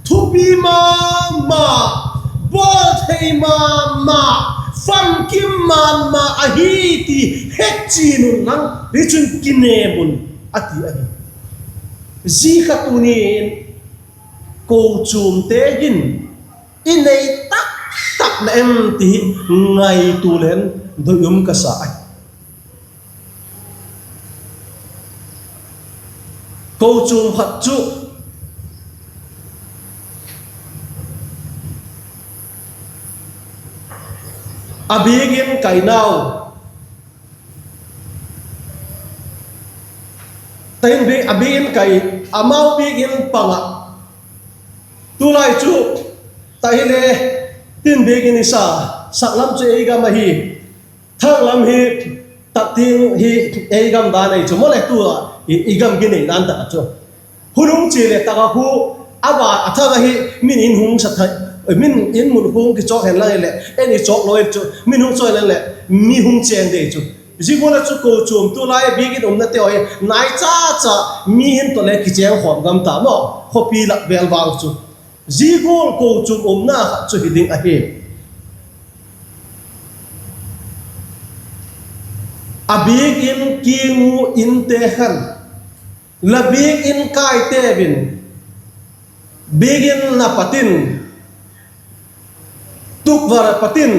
thupi ma ma, bawl thei ma ma, famkim ma ma ahi ti hetchian unla, hi chun kinêm un, a ti ahi. Zia kha tuni in kochuamte hin i nei tak tak na em ti hi ngaitua leng doi um ka sa ahi. Kochuam khat chu a biakin kainau, tin, a biakin kai, amau biakin pang ah, tulai chu, ta hile, tin biakin i sa, sak lam chu ei gam ahi, thak lam hi, tak tiang hi, ei gam dan ahi chu, mawle tu a, i gam ginei dan tak chu. Hun hung chia leh tak a khu, a ban a thak ahi, min in hung sa thei, min in mun hung kichawk hen lang leh, en i chawk lo chu, min hung chawk hen lang leh, mi hung chêng dei chu. Zia gual ah chu kochuam tulai biakin umnate hi nai cha cha, mi in tawh le kichêng khawm gam ta maw, khawpi lak vêl vang chu. Zia gual kochuam umna khat chu hi ding ahi. A biakin kiang u inte khan, la biakin kaite vin, biakin na pat in, tukvar a pat in,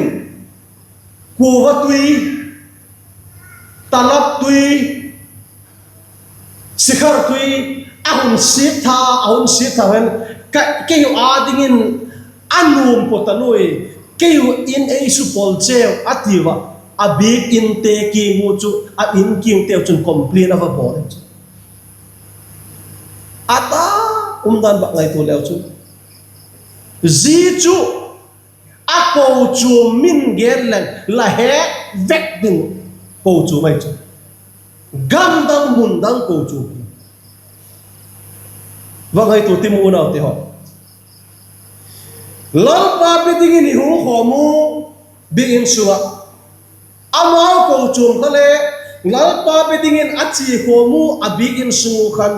kuva tui, talap tui, sikhar tui, a hun siat tha, a hun siat tha hen, ka, keiu â dingin a nuam pua ta lui, keiu in ei supol cheu, a tiu a, a biakinte kiang u chu, a in kiangteu chun complain a va bawl ahi chu. A ta umdan bak ngaitua leu chu, zia chu a kochuam min gen leng la he vek ding kochuam ahi chu. Gam dang mun dang kochuam hi. Va ngaitua ti mu unaute haw. Lalpa pe dingin i hung khawm u biakin sung ah, amau kochuam kha le Lalpa pe dingin a chia khawm u a biakin sung u khan,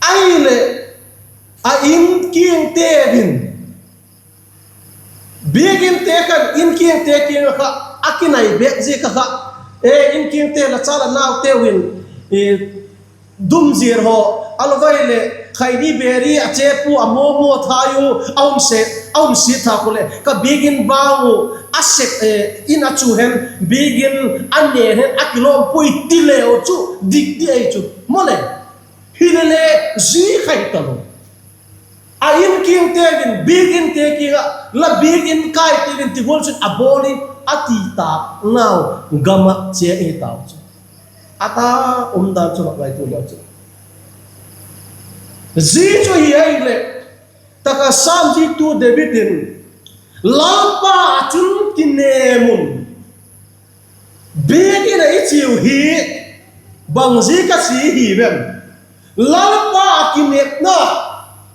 ahileh a in kiangte vin, biakinte khan in kiangte kiang ah kha a kinai bêk ziak a kha, e, in kiangte la cha la nauteu hin, e, dum zir haw, A lo vai leh, khaini beri a che pua, a maw maw thai u, a um se, a um si tha khu leh, ka biakin bang u, a sep, eh, in a chu hen, biakin a ne hen, a kilawm pui ti leu chu, dik di ei chu. Maw le, hile le, zia khai ta lo. A in kiang te in, biakin te kiang ah, la biakin kai te in, ti gual chun a bawl in, a ti ta nau, gam ah chia ei tau chu. A ta umdan chu ngaitua leu chu. Zia chu hi ai leh, tak ah Sam zitu David in, Lalpa ah chun kinêm un, biakin ah i chiu hi, bang ziak a chi hi vem? Lalpa ah kinepna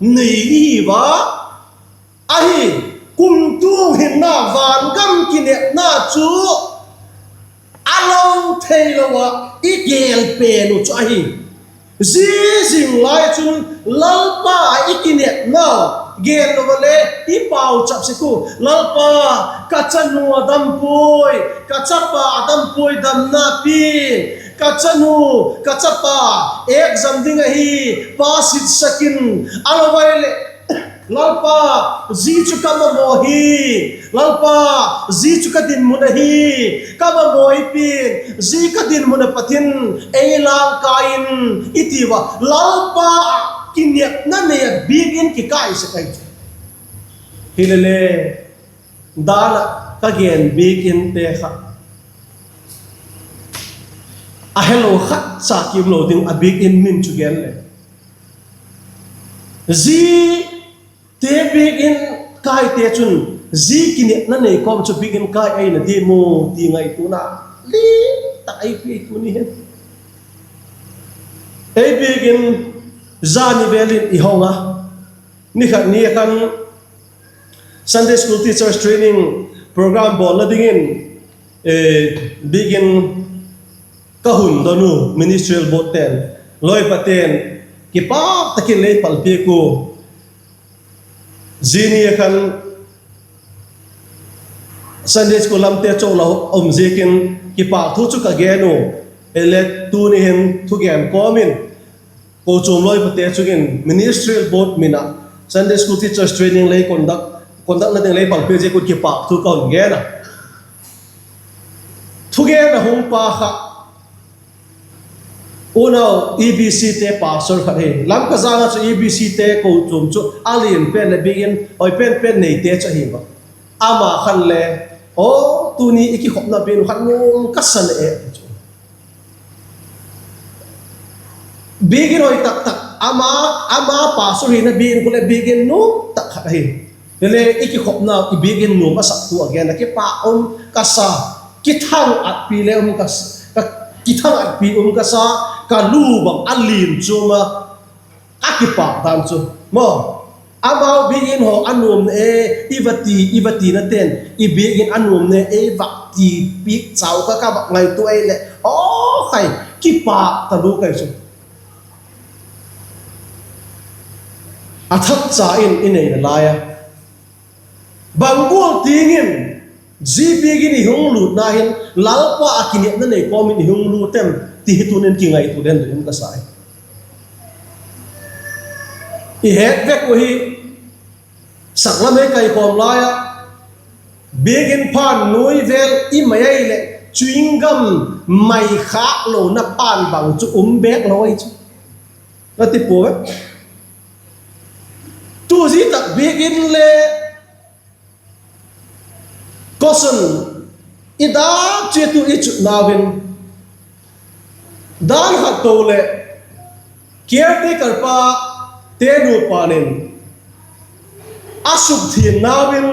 nei i hi va, ahi, kumtuang hinna vangam kinepna chu a lo theilo ah i gel pen uh chu ahi. Zia zing lai chun Lalpa ah i kinepna gel lo ah le i pauchap sek u, Lalpa, ka chanu a dam puai, ka chapa a dam puai, damna pia in, ka chanu, ka chapa exam ding ahi, pass sak in, a lo vai leh, Lalpa, zia chu ka mamaw hi, Lalpa, zia chu ka dinmun ahi, ka mamaw i pia in, zia ka dinmun ah Pathian ei lâk kai in, i ti ua, Lalpa ah kinepna nei ah biakin kikai sek ahi chu. Hile le, dan ah ka gen biakinte kha, a helo khat cha kium lo ding a biakin min chu gen le, zia te biakin kaite chun, zia kinepna nei kawm chu biakin kai ahi na diam u ti ngaituana lian tak ei pia tuni hin. Ei biakin zani vel in i hong a, ni khat ni a khan Sunday School Teachers Training Program bawlna dingin, eh, biakin ka hun don u, ministerial board ten, lawipate'n kipak tak in lei palpiak ua, zia ni a khan Sunday School lamte chu la um ziakin kipâk thu chu ka gen u, hile tuni hin thugen kawm in, kochuam lawipate chung in ministerial board min ah Sunday School Teachers Training lei conduct, conductna ding lei palpiak ziak un kipâk thu ka hun gen a. Thugen a hung pa kha unau EBCte pastor khat hi. Lamka zang ah chu EBCte kochuam chu a lian pen leh biakin hoi pen pen neite chu ahi a. Ama khan le, aw, tuni i kikhopna biakin khat nuam ka sa le e, ti chu. Biakin hoi tak tak, ama, ama pastor hina biakin khu leh biakin nuam tak khat ahi. Hile i kikhopna i biakin nuam a saktu a gen a, kipâk um ka sa, kithang atpi le um ka, ka, kithang atpi um ka sa, ka lu bang a lian chuam a, a kipâk dan chu maw. Amau biakin haw a nuam e, i va ti, i va tina ten, i biakin a nuam e, ei va ti piak chau kha ka va ngaitua ei leh, aw khai, kipâk talu kai chu. A thak cha in i neina lai a, bang gual tiang in zia biakin i hung lûtna hin Lalpa ah kinepna nei kawm in i hung lût em ti hi tuni'n kingaitua den ding um ka sa hi. I het vek uh hi, saklam ei kaikhawm lai ah, biakin phan nuai vel i mai ai leh chewing gum mai khâk lona phan bang chu um bêk lo ai chu, ka ti pua e. Tu zia tak biakin le caution, i dâk chiat u i chutnau in, dan khat to leh caretaker pate nupa in a sukthiamnau in,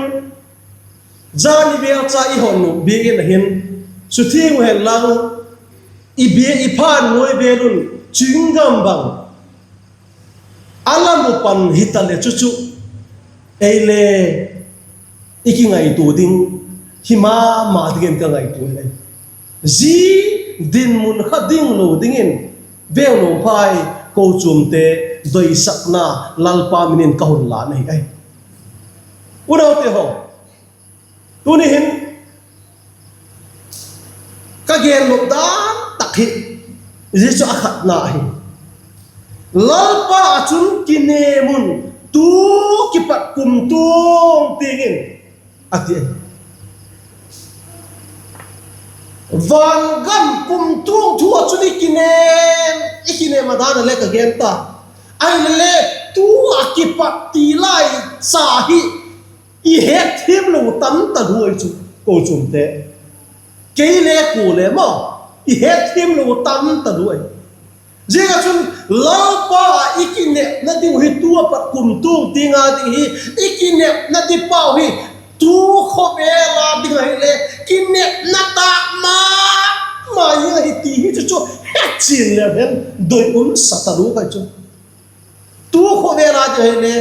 zani vêl cha i hon u biakin ah hin, suthiang u hen lang, i bia i phan nuai vel un chewing gum bang a lam u pan hita leh chu chu, ei le i kingaitua ding hi ma ma dingin ka ngaitua hi. Zia dinmun kha ding lo dingin, vêl lo phai, kochuamte doisakna Lalpa min in ka hun lân ahi ai. Unaute haw, tuni hin ka gen nop dan tak hi, zia chu a khatna ahi. Lalpa ah chun kinêm un, tu kipat kumtuang tiang in, a ti. Vangam kumtuang thu ah chun i kinêm, i kinêm a dan a le ka gen ta. Ahileh tu a kipat ti lai cha hi i hetthiam lo tam ta duai chu, kochuamte. Kei le kua le maw, i hetthiam lo tam ta duai. Ziak ah chun Lalpa ah i kinepna diu hi tu a pat kumtuang tiang a ding hi, i kinepna dipau hi tu khawvel a ding ahile kinepna tâk ma ma hi ahi ti hi chu chu hechian leu hen doi um sa ta lu kai chu. Tu khawvel a ding ahile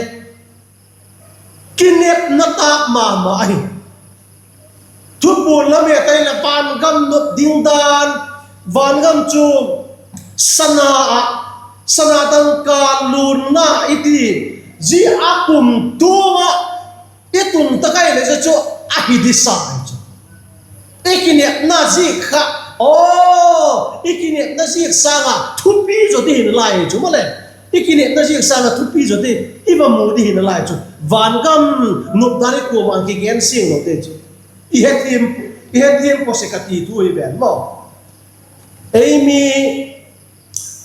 kinepna tâk ma ma ahi. Thupuan la met ahileh vangam nop ding dan, vangam chu sana ah, sana dangka lunna i ti, zia a kumtuang ah i tun tak ahileh zia chu ahi disa ahi chu. I kinepna ziak kha, aw, i kinepna ziak sâng ah thupi zaw ding hi nalai chu maw le. I kinepna ziak sâng ah thupi zaw ding i va mu ding hi nalai chu. Vangam nop dan i kuama'n kigen siang lo te chu. I hethiam, i hethiam pua sek a ti thu hi ven maw. Ei mi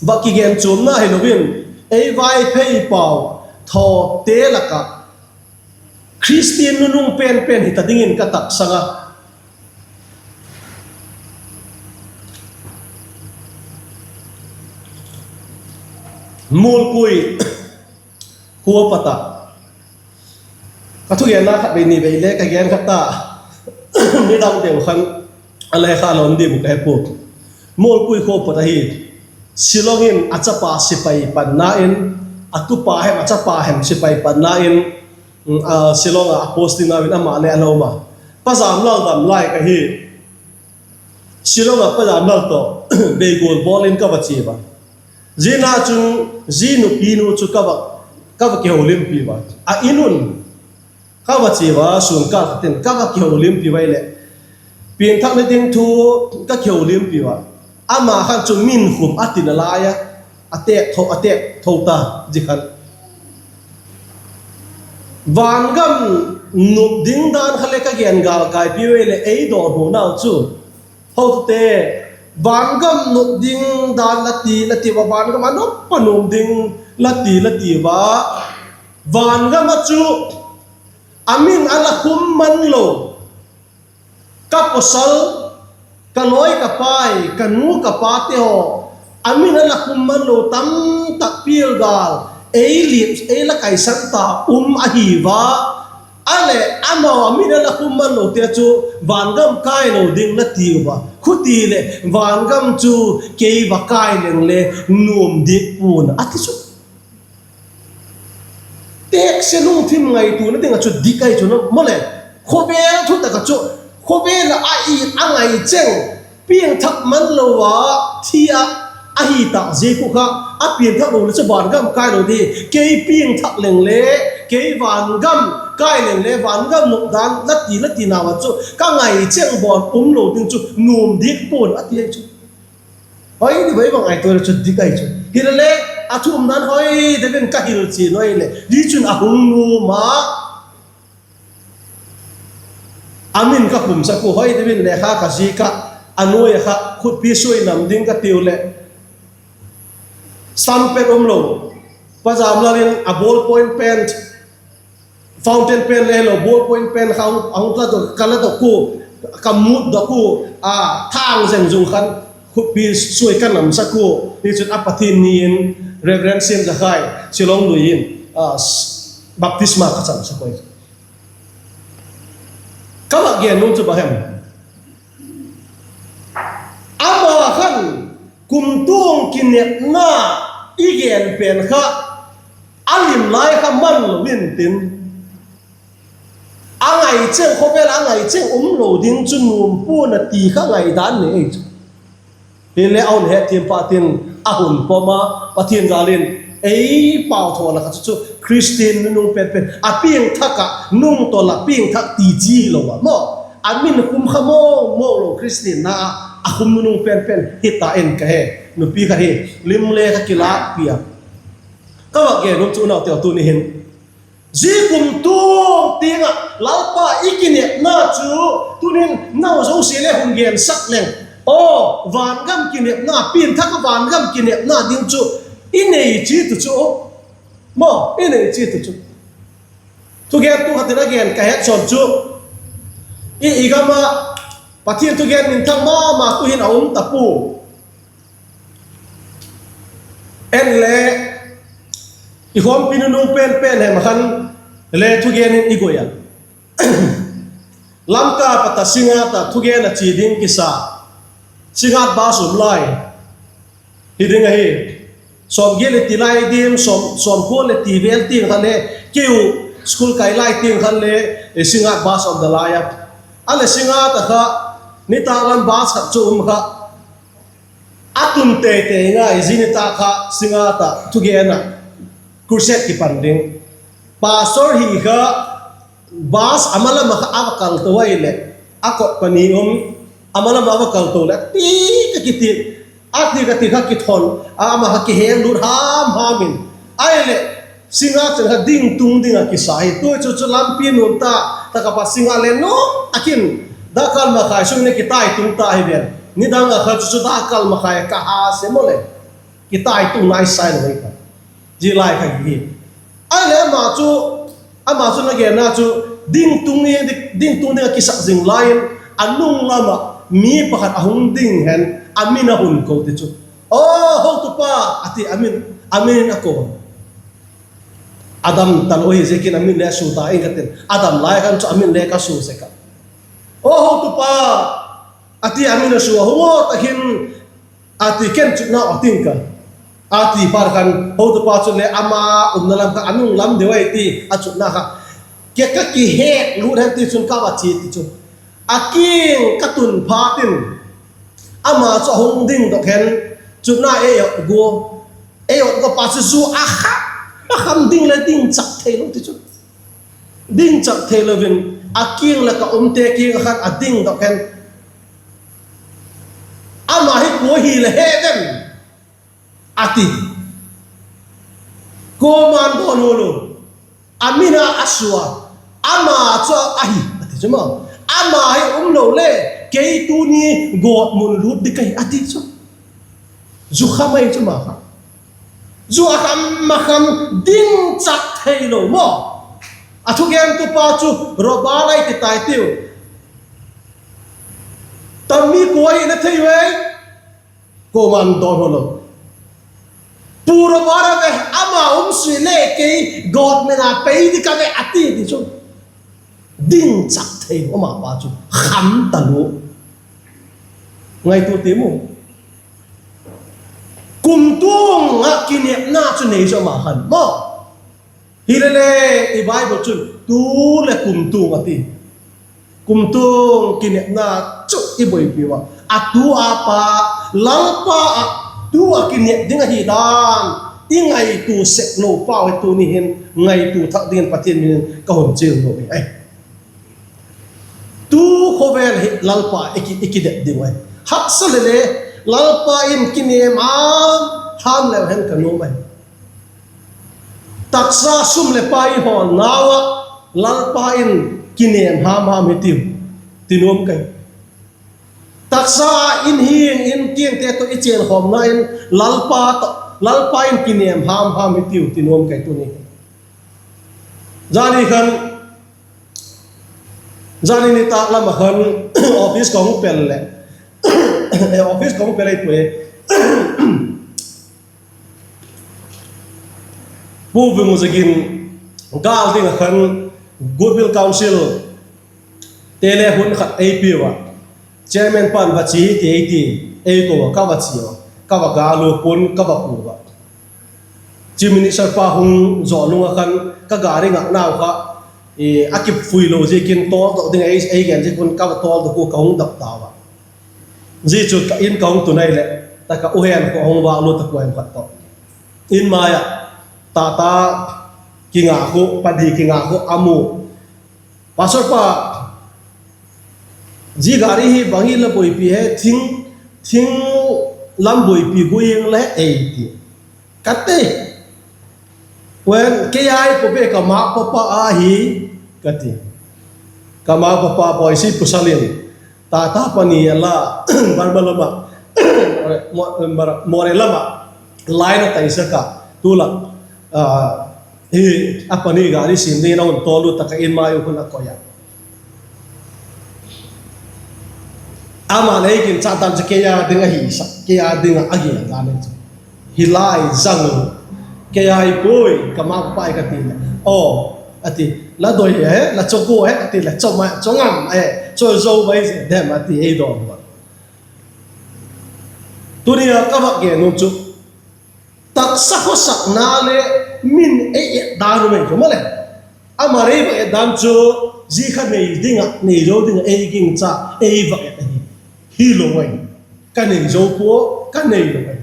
va kigen chuamna hilo in, ei Vaiphei pau thawte lak ah Khristian nunung pen pen hita dingin ka taksang a. Mualpui khua pat ah, ka thugenna khat vei ni vei le ka gen khat ta, nidang deu khan a le kha lawm dim ka he pua. Mualpui khua pat ahi, Shillong in a chapa sipai panna in, a tupa hem a chapa hem sipai panna in, Shillong ah a posting nau in ama le a la um a. Pa Zamlal dam lai ka hi. Shillong ah Pa Zamlal tawh beigual bawl in ka va chia a. Zia na chun, zia nupinu chu ka va, ka va kiholimpi a. A in un ka va chia a, suan kâl khat in ka va kiholimpi a leh, piangthakna ding thu ka kiholimpi a. Ama khan chu min khum a ti nalai a, a têk tho, a têk tho ta, zia khan. Vangam nop ding dan kha le ka gen gâl kaipi a leh ei dawnhunau chu, hotute, vangam nop ding dan la ti, la ti ua, vangam a nop a nuam ding la ti, la ti ua, vangam ah chu a min a la khum man lo, ka pawsal, ka lawi ka pai, ka nu ka pate haw, a min a la khum man lo tam tak pial gâl, ei li, ei la kaisan ta um ahi ua. A leh amau a min a la khum man lote chu vangam kai lo ding la ti ua. Khuti leh vangam chu kei va kai leng le nuam dik pua'n a ti chu. Têksia lungthim ngaituana ding ah chu dik ahi chu maw le. Khawvel thutak ah chu, khawvel ah a it a ngai cheng, piangthak man lo a thi a, ahi tak ziak uh kha, a piangthak lo le chu vangam kai lo di, kei piangthak leng le, kei vangam kai leng le, vangam nop dan la ti, la ti nau ah chu ka ngai cheng bawn um lo ding chu nuam dik pua'n a ti ahi chu. Hoi di, hoi bang ai tu le chu dik ahi chu. Hilele, a thu um dan hoi deu in ka hil chian ui leh, zia chun a hung nuam a. A min ka khumsak ua, hoi deu in lekha ka zik ah, a nuai ah kha khutpi suai nam ding ka tiu leh, stamp pen um lo, Pa Zamlal in a ball point pen, fountain pen le lo, ball point pen kha a hung, a hung tla dok, ka la dok ua, ka mût dok ua, a thâng zeng zung khan khutpi suai ka namsak ua, tichun a Pathian ni in Reverend Siamzakhai Shillong lui in, a, baptisma ka chansak ui. Ka va gen nuam chu bang hem? Ama khan kumtuang kinepna i gen pen kha a lim lai kha man lo intin, a ngai cheng, khawvel a ngai cheng um lo ding chu nuam pua'n a ti kha ngaidan nei ahi chu. Hinle a hun hetthiam phat in a hun pom a, Pathian jal in ei pau thawn a kha chu, chu Khristian nunung pen pen a piangthak ah, nung tawh la piangthak ti chi hilo a maw, a min khum kha mawng mawng lo Khristian na ah a khum nunung pen pen hita in ka he. Nupi khat hi lim le kha kilâkpi a, Ka vak gen nuam chu unaute, tuni hin zia kumtuang tiang ah Lalpa i kinepna chu tunin nau zosia le hun gensak leng, aw, vangam kinepna, piangthak ah vangam kinepna ding chu i nei chiat uh chu, maw, i nei chiat uh chu. Thugentu khat in a gen ka het sawn chu, i, i gam ah Pathian thugen minthang ma ma tu'hin a um ta pua. En le, i khawmpi nunung pen pen hem khan le thugen in i goi a, Lamka pat a Singngat ah thugen a chia ding kisa. Singngat bus um lai hi ding ahi. Sawmgiat leh ti lai dim, sawm, sawmkua leh ti vel tiang khan le, keu school kai lai tiang khan le, Singngat bus um da lai a. A leh Singngat ah kha nitâk lam bus khat chu um kha, a tun tei tei ngai. Zia nitâk kha Singngat ah thugen ah crusade kipan ding. Pastor hi kha bus a ma lam ah kha a va kal to ahileh, a kot pani um, a ma lam ah a va kal to leh, a ti ka kiti, a ti ka ti kha kithon, a ma kha kihet lut ham ham in. Ahileh Singngat chun kha ding tung ding ah kisa hi. Tu chu chu lampi nuam ta, tak ah pat Singngat le nuam tak in dakkal makhai sung in kitai tung ta hi ven. Nidang ah kha chu chu dakkal makhai ka ha se maw leh, kitai tung nai sai lo hi kha. Zia lai kha hi. Ahileh ama chu, ama chun a genna chu, ding tung ding, ding tung ding ah kisak zing lai in, a nung lam ah mi pakhat a hung ding hen, a min a hun ko ti chu. Aw hotupa, a ti, a min, a min in a ko. A dam talo hi ziakin a min le a sua ta ing ka tin, a dam lai khan chu a min le ka sua sek a. Aw hotupa, a ti, a min a sua, hung aw tak in, a ti, ken chutna a ting ka, a ti phat khan hotupa chun le ama umna lam kha a nung lam deu ahi ti a chutna kha, ke ka kihet lut hen ti chun ka va chia ti chu. A kiang ka tun phat in, ama chu a hung dingdok hen, chutna ei ot gua, ei ot gua pa chu zu a kham, a kham ding le ding chak theilo ti chu. Ding chak theilo in, a kiang lak ah umte kiang ah khan a dingdok hen, ama hi kua hile he em? a ti. Kuama'n dawnhu lo, a min a a sua, ama chu ahi, a ti chu maw. Ama hi um lo le, kei tuni gawtmun lût ding ka hi, a ti chu. Zu kham ahi chu ama kha. Zu a kham, a kham, ding chak theilo maw. A thugentupa chu Robert ahi ti tai tiu. Tam mi kua hi na thei uai? Kuama'n dawnhu lo. Pu Robert a ve, ama um sui le kei gawtmun a pei ding ka ve, a ti ti chu. Ding chak thei, ama pa chu kham talua. Ngaitua ti mu. Kumtuang ah kinepna chu nei chu ama khan maw. Hilele, i Bible chun tu leh kumtuang a ti. Kumtuang kinepna chu i buaipi ua, a tu a pa, Lalpa ah tu a kinep ding ahi dan i ngaitua sek lo pau hi tuni hin ngaitua thak dingin Pathian min in ka hun chial nuam ahi. Tu khawvel hi Lalpa i ki, i kinep ding ahi. Haksa lele, Lalpa in kinem ham ham leu hen ka nuam ahi. Taksa sum leh pai i hawlnau ah Lalpa in kinem ham ham hitiu, ti nuam ka hi. Taksa in hing in kiangte tawh i chenkhawmna in Lalpa tawh, Lalpa in kinem ham ham hitiu, ti nuam ka hi tuni. Zani khan, zani nitâk lam ah khan office ka hung pel leh, office ka hung pel ei pui. Pu Vimuzagin gâl ding ah khan Goodwill Council te le hun khat ei piu a, chairman pa'n va chia hi ti ei ti, ei ko a, ka va chia a, ka va gâl u, puan ka va pua a. Chief Minister pa hung zaw nung ah khan ka gari ngaknau kha a kipui lo ziakin tawldok ding ei, ei gen ziak un ka va tawldok ua, ka hung dap tau a. Zia chu ka in ka hung tun ahileh, tak ah u Henkho hung vâk lut a, kuai khat tawh. In mai ah, tata kinga khu, padi kinga khu a mu. Pastor pa, zia gari hi bang hi la buaipi he, thing, thing lam buaipi guing la he ei ti. Ka ti. Kei a i pua bek ka ma papa ahi, ka ti. Ka ma papa Boise pasal in, tata pani a la, Burma lam ah, Moreh lam ah, line a taisak a, tu lak, a pani gari sim dingin a hun tawlut tak ah in mai uh hun a koi a. Ama le ei ginchâk dan chu kei â ding ahi sak, kei â ding ah a gen dan chu, hi lai zang u, kei â i puai, ka ma papa ahi ka ti leh, aw, a ti, la doi e, la chaw gua e a ti leh, chaw ma, chaw ngam e, chaw zo mai ze dem a ti ei dawn a. Tuni a ka vak gen nuam chu, taksa khawsakna leh min ei et dan u mai chu maw le. Ama ei vak et dan chu, zia kha nei ding ah, nei zo ding ah ei gingcha, ei vak et ahi. Hilo ahi. Ka nei zo pua, ka neilo ahi.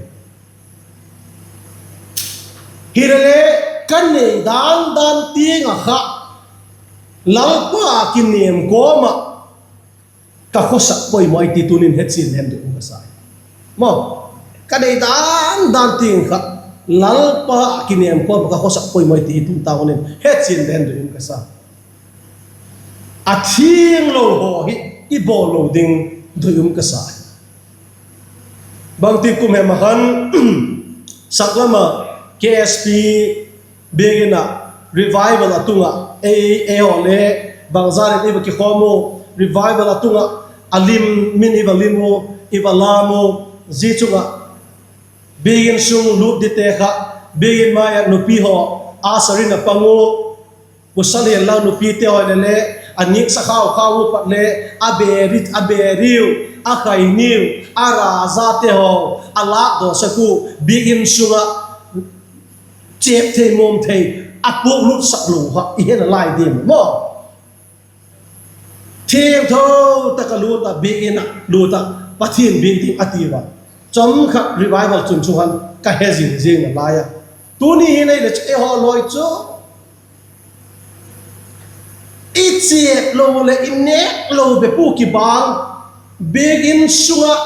Hilele, ka nei dan dan tiang ah kha, Lalpa kinêm kawm ah ka khawsak poimaw ahi ti tunin hechian lem ding um ka sa. Maw, ka nei dan dan tiang kha, Lalpa kinêm kawm ah ka khawsak poimaw ahi ti hi tun tau in hechian lem ding um ka sa. A thianglo haw hi i bawl lo ding doi um ka sa. Bangti kum hem a khan, saklam ah K S P biakin ah revival a tung ah, ei, eihaw le bangzan in i va kikhawm u, revival a tung ah a lim, min i va lim u, i va lam u, zia chung ah biakin sung lût dingte kha, biakin mai ah nupi haw usher in a pang u, pasal hial lo nupite haw le le, a nîk sa khau khau u pat le, a bêri, a bêriu, a khainiu, a razate haw a lâkdawsak u, biakin sung ah chêp thei mawm thei, a puak lûtsak lo kha i he nalai diam maw? Thiangtho tak ah lût ah, biakin ah lût ah, Pathian biak ding a ti ua, chawm khat revival chun chung han ka he zing zing nalai a. Tuni hin ei le chu eihaw lawi chu i chêp lo leh i nêk lo bep ua kibang, biakin sung ah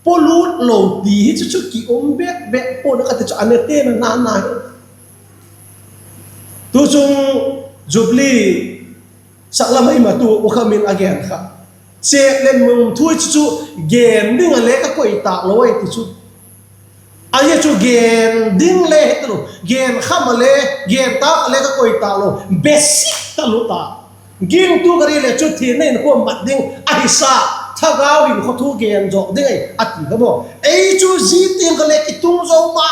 puak lût lo ti hi chu chu ki um bek bek pua'n a ka ti chu a nete na na na hi. Tuchung Jubilee saklam ah i matu u kha min a gen kha, chêp leh mawm thu chu chu gen ding ah le ka koi tâk lo ahi ti chu. Ahi chu gen ding le hita lo, gen kham ah le, gen tâk ah le ka koi tâk lo, besik ta lut a. Gingtu ka ri leh chu thiamna in khua mat ding ahi sa, thagau in khua thu gen zawk ding ahi a ti kha maw. Ei chu zia tiang kha le kitung zo ma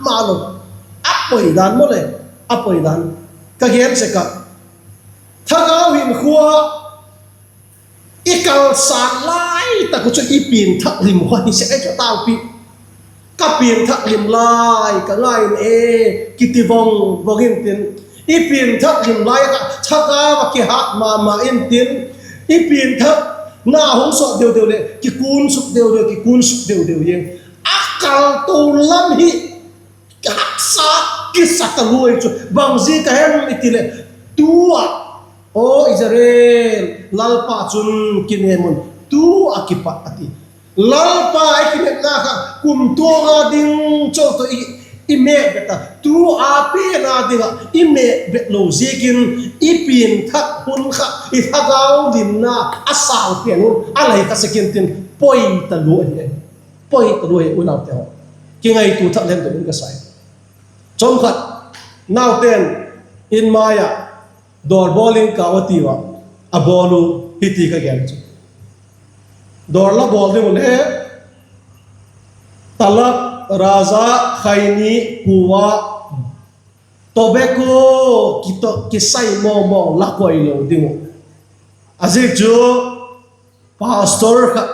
ma lo. A poi dan maw le, a poi dan. Ka gen sek ah, thagau in khua i kalsan lai tak u chu i pianthak lim kha hi sek ahi chu taupi. Ka pianthak lim lai ka ngai in e, kiti vang vang intin, i pianthak lim lai kha thagau ah kihat ma ma intin, i pianthakna hung sawt deu deu leh kikun suk deu deu, kikun suk deu deu in, a kal to lam hi ka haksa kisa talo ahi chu. Bang ziak a hem i ti leh, tu ah, aw Israel, Lalpa chun kinêm un, tu ah kipat a ti. Lalpa i kinepna kha kumtuang a ding chau tawh i mêkbet a, tu a pianna ding ah i mêkbet lo ziakin, i pianthak hun kha, i thagau limna a sau pen un a lai kha sek intin, poi talo ahi. Poi talo ahi unaute haw. Kingaitua thak lem ding ka sa hi. Chawm khat, naute'n in mai ah dawr bawl ing ka a ti ua, a bawl u, hiti ka gen chu. Dawr la bawl ding u le, talak, raza, khaini, kuva, tobacco, kito, kisai mawng mawng la koi lo ding uh. A ziak chu pastor khat,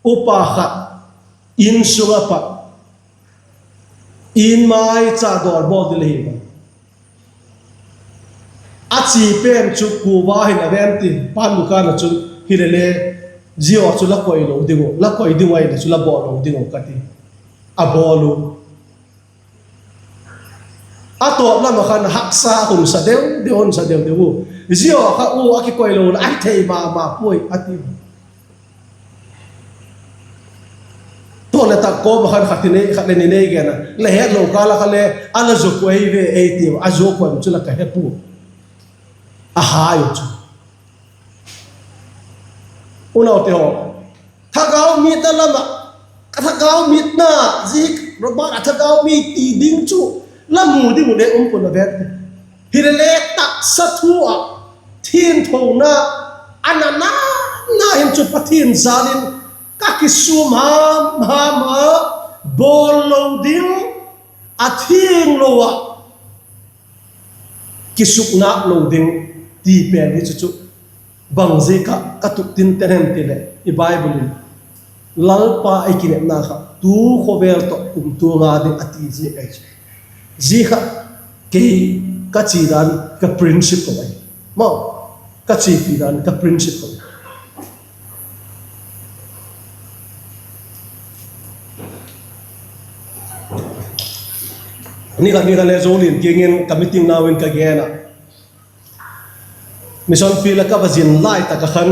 upa khat, in sung ah pat, in mai cha dawr bawl ding le hi a. A chi pen chu kuva hin a ven tin, pan dukan ah chun hilele, zia chu la koi lo ding uh, la koi ding uh ahile chu la bawl lo ding uh ka ti. A bawl u. A tawp lam ah khan haksa hun sa deu deu, hun sa deu deu u. Zia kha u a kikoi lo la ahi thei ma ma puai a ti. Tua le tak kawm ah khan khat in ei, khat le nin ei gen a, la het lo kâl ah kha le, a la zuak uh ei ve ei tiu, a zuak uh chu la ka he pua. A hai u chu. Unaute haw, thagau mitna lam ah, ka thagau mitna, zia Robert a thagau mi ti ding chu la mu ding uh le um pua'n a vet. Hilele taksa thu ah thiangthona a na na na hin chu Pathian jal in ka kisuam ham ham a, bawl lo ding, a thianglo ah kisuknâk lo ding ti pen hi chu chu bang ziak ah ka tup tinten hem ti leh, i Bible in Lalpa i kinepna kha tu khawvel tawh kumtuang a ding a ti ziak ahi chu. Zia kha kei ka chi dan ka principle ahi. Maw, ka chipi dan ka principle. Ni khat ni khat le Zolian kiang in ka meeting nau in ka gen a, mission field ah ka va zin lai tak ah khan,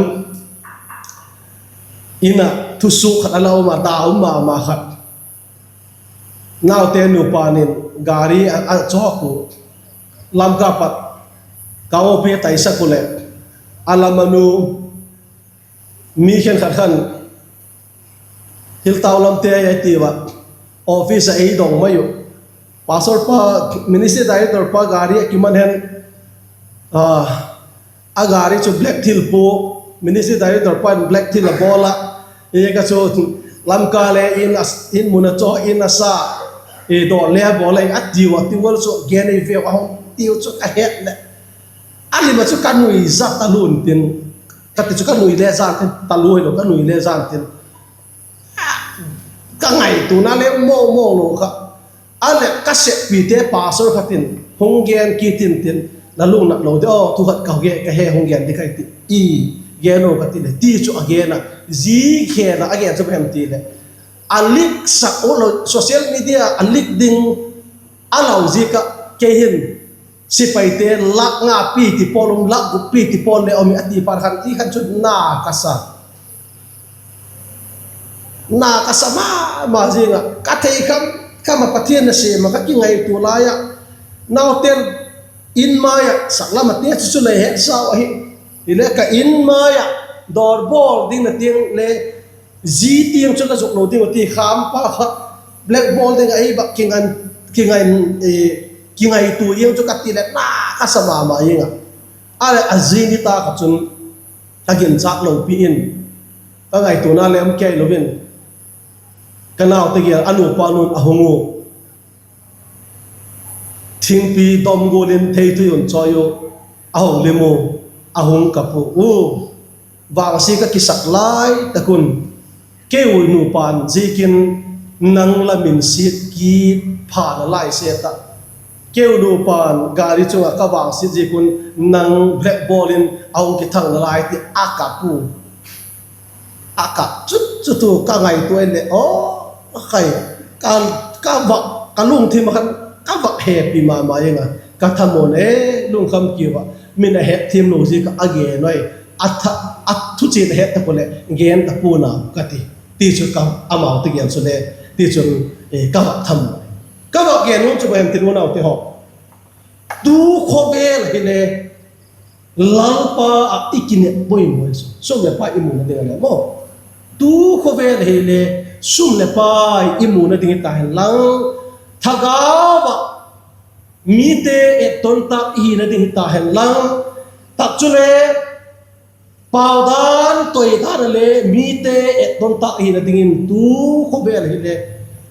in ah thusuak khat a la um a, da um ma ma khat. Naute nupa'n in gari a, a chawk uh, Lamka pat ka awpi taisak uh leh, a lam a nu, mi khenkhat khan, Hilltau lamte a ti ua, office ah ei dong mai uh. Pastor pa, ministry director pa gari a kiman hen, a gari chu black thil pua, ministry director pa'n black thil a bawl a, i ka chu Lamka le in, in mun a chaw in a sa, i daw le a bawl a, a ti ua, ti ua chu gen ei veu a hung tiu chu ka het leh, a lim ah chu ka nui za talu'n tin, ka ti chu ka nui le zan tin, talu hilo ka nui le zan tin, ka ngaituana le mawng mawng lo kha. A leh ka seppite pastor khat in hung gen kit intin, la lungnat lo di aw, thu khat ka he, ka he hung gen di ka hi ti, i gen lo ka ti leh, ti chu a gen a, zia khen a a gen chu bang hem ti leh, a leak sak u lo, social media a leak ding a lau ziak ah kei hin sipaite lak nga pi ti pawl um, lak gup pi ti pawl le um a ti phat khan, i khan chu na ka sa. Na ka sa ma ma zing ah, ka thei kham kham ah Pathian nasêm ah ka kingaitua lai ah, nauten in mai ah saklam ah te chu chu lei het sau ahi. Hile ka in mai ah dawr bawl dingna tiang le, zi tiang chu la zuk lo ding uh ti kham pa kha, black bawl ding ahi bak kingai, kingaitua ing chu ka ti leh na ka sa ma ma ing ah. A leh a zi ni tak ah chun ka ginchâk lopi in, ka ngaituana le um kei lo in, ka naute gel a nupa nu'n a hung u, thingpi dom gual in theithui un chawi u, a hung lim u, a hung kap u, u vangsia ka kisak lai tak un, kei u nupa'n ziakin nang la minsiat kit pha nalai se ta. Kei u nupa'n gari chung ah ka vangsiat ziak un nang black bawl in a hung kithang nalai ti a kap u. A kap chu chu tu ka ngaitua leh, aw, a khai, ka, ka va, ka lungthim ah khan ka va hepi ma ma ing a, ka thamuan e, lungkham kiu ah, min a hetthiam lo ziak ah a gen ai, a thuchian a het tak u leh gen ta pua'n a ka ti. Tichun ka, amau ti gen chu le, tichun ka va tham, ka va gen u chu bang hem ti unaute haw, tu khawvel hile Lalpa ah i kinep poimaw chu sum leh pai i muna ding a le maw. Tu khawvel hile sum leh pai i muna ding hita hen lang, thagau ah mite etton tak i hina ding hita hen lang, tak chule pau dan toi dan a le mite etton tak i hina dingin tu khawvel hile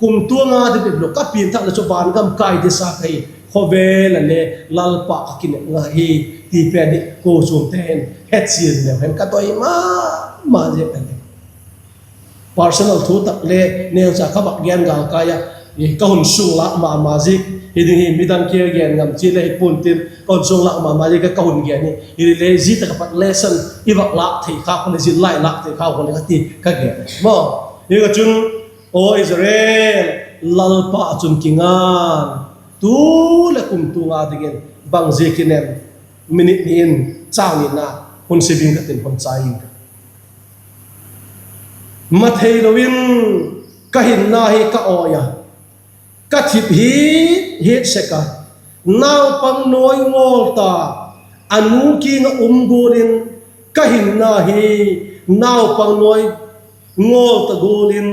kumtuang a ding lo ka pianthakna chu van gam kai disa ka hi, khawvel a le Lalpa ka kinep ngai hi ti pen hi kochuamte hin hechian leu hen ka doi ma ma ziak ahi. Personal thu tak le neucha ka vak gen gâl kai a, ka hun sung lâk ma ma ziak hi ding hi, midang kiang gen ngam chi le hi pua'n tin, ka hun sung lâk ma ma ziak ka hun gen hi. Hile zia tak ah pat lesson i vak lâk thei kha khu leh, zillai lâk thei kha khu leh ka ti ka gen maw. Hi ka chun, aw Israel, Lalpa ah chun kingan, tu leh kumtuang a dingin bang ziakin em, minute ni in, châng nina hun sim ing ka tin, hun chai ing ka. Ma theilo in, Ka hinna hi ka awi a, ka thip hit hit sek a, naupang nawi ngawl ta, a nu kiang ah um gual in, ka hinna hi naupang nawi ngawl ta gual in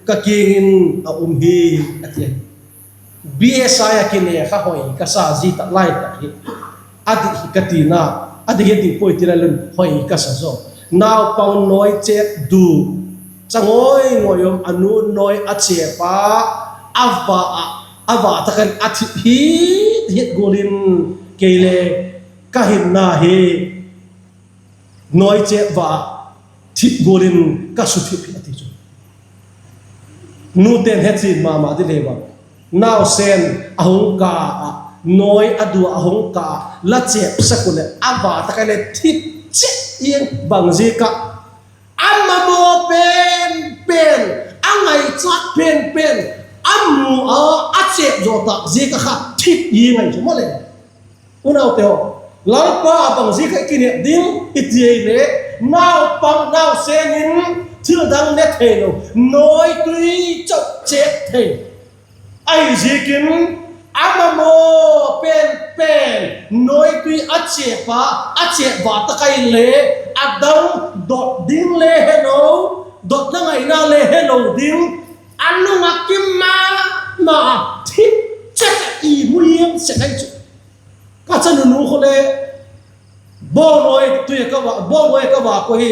ka kiang in a um hi, a ti. B S I a kine kha hoi ka sa, zia tak lai tak hi a dik hi ka tina, a dik hi dik puai ti lai lun hoi ka sa zaw. Naupang nawi chêp du, changawi ngawi um, a nu nawi a chêp a, a va ah, a va tak in a thip hit hit gual in, kei le ka hinna hi nawi chêp va ah thip gual in ka su thip hi, a ti chu. Nute'n he chin ma ma di le bang, nausen a hung ka ah, nawi a du ah a hung ka ah, la chêpsak u leh a va tak a le thip chêp in, bang ziak ah? A mamaw pen pen, a ngaichat pen pen, a mu a, a chêp zaw tak ziak ah kha thip i ngai chu maw le. Unaute haw, Lalpa ah bang ziak ah i kinep ding i ti ahileh, naupang nausen in thil dang ne theilo, nawitui chau chêp thei. Ahiziakin, a mamaw pen pen nawitui a chêp a, a chêp va tak a le, a dang dot ding le helo, dotna ngaina le helo ding, a lung a kim ma ma, thip chêp a i mu iang sek ahi chu. Ka chanu nu khaw le, bawl nawi tui a ka va, bawl nawi a ka va kua hi.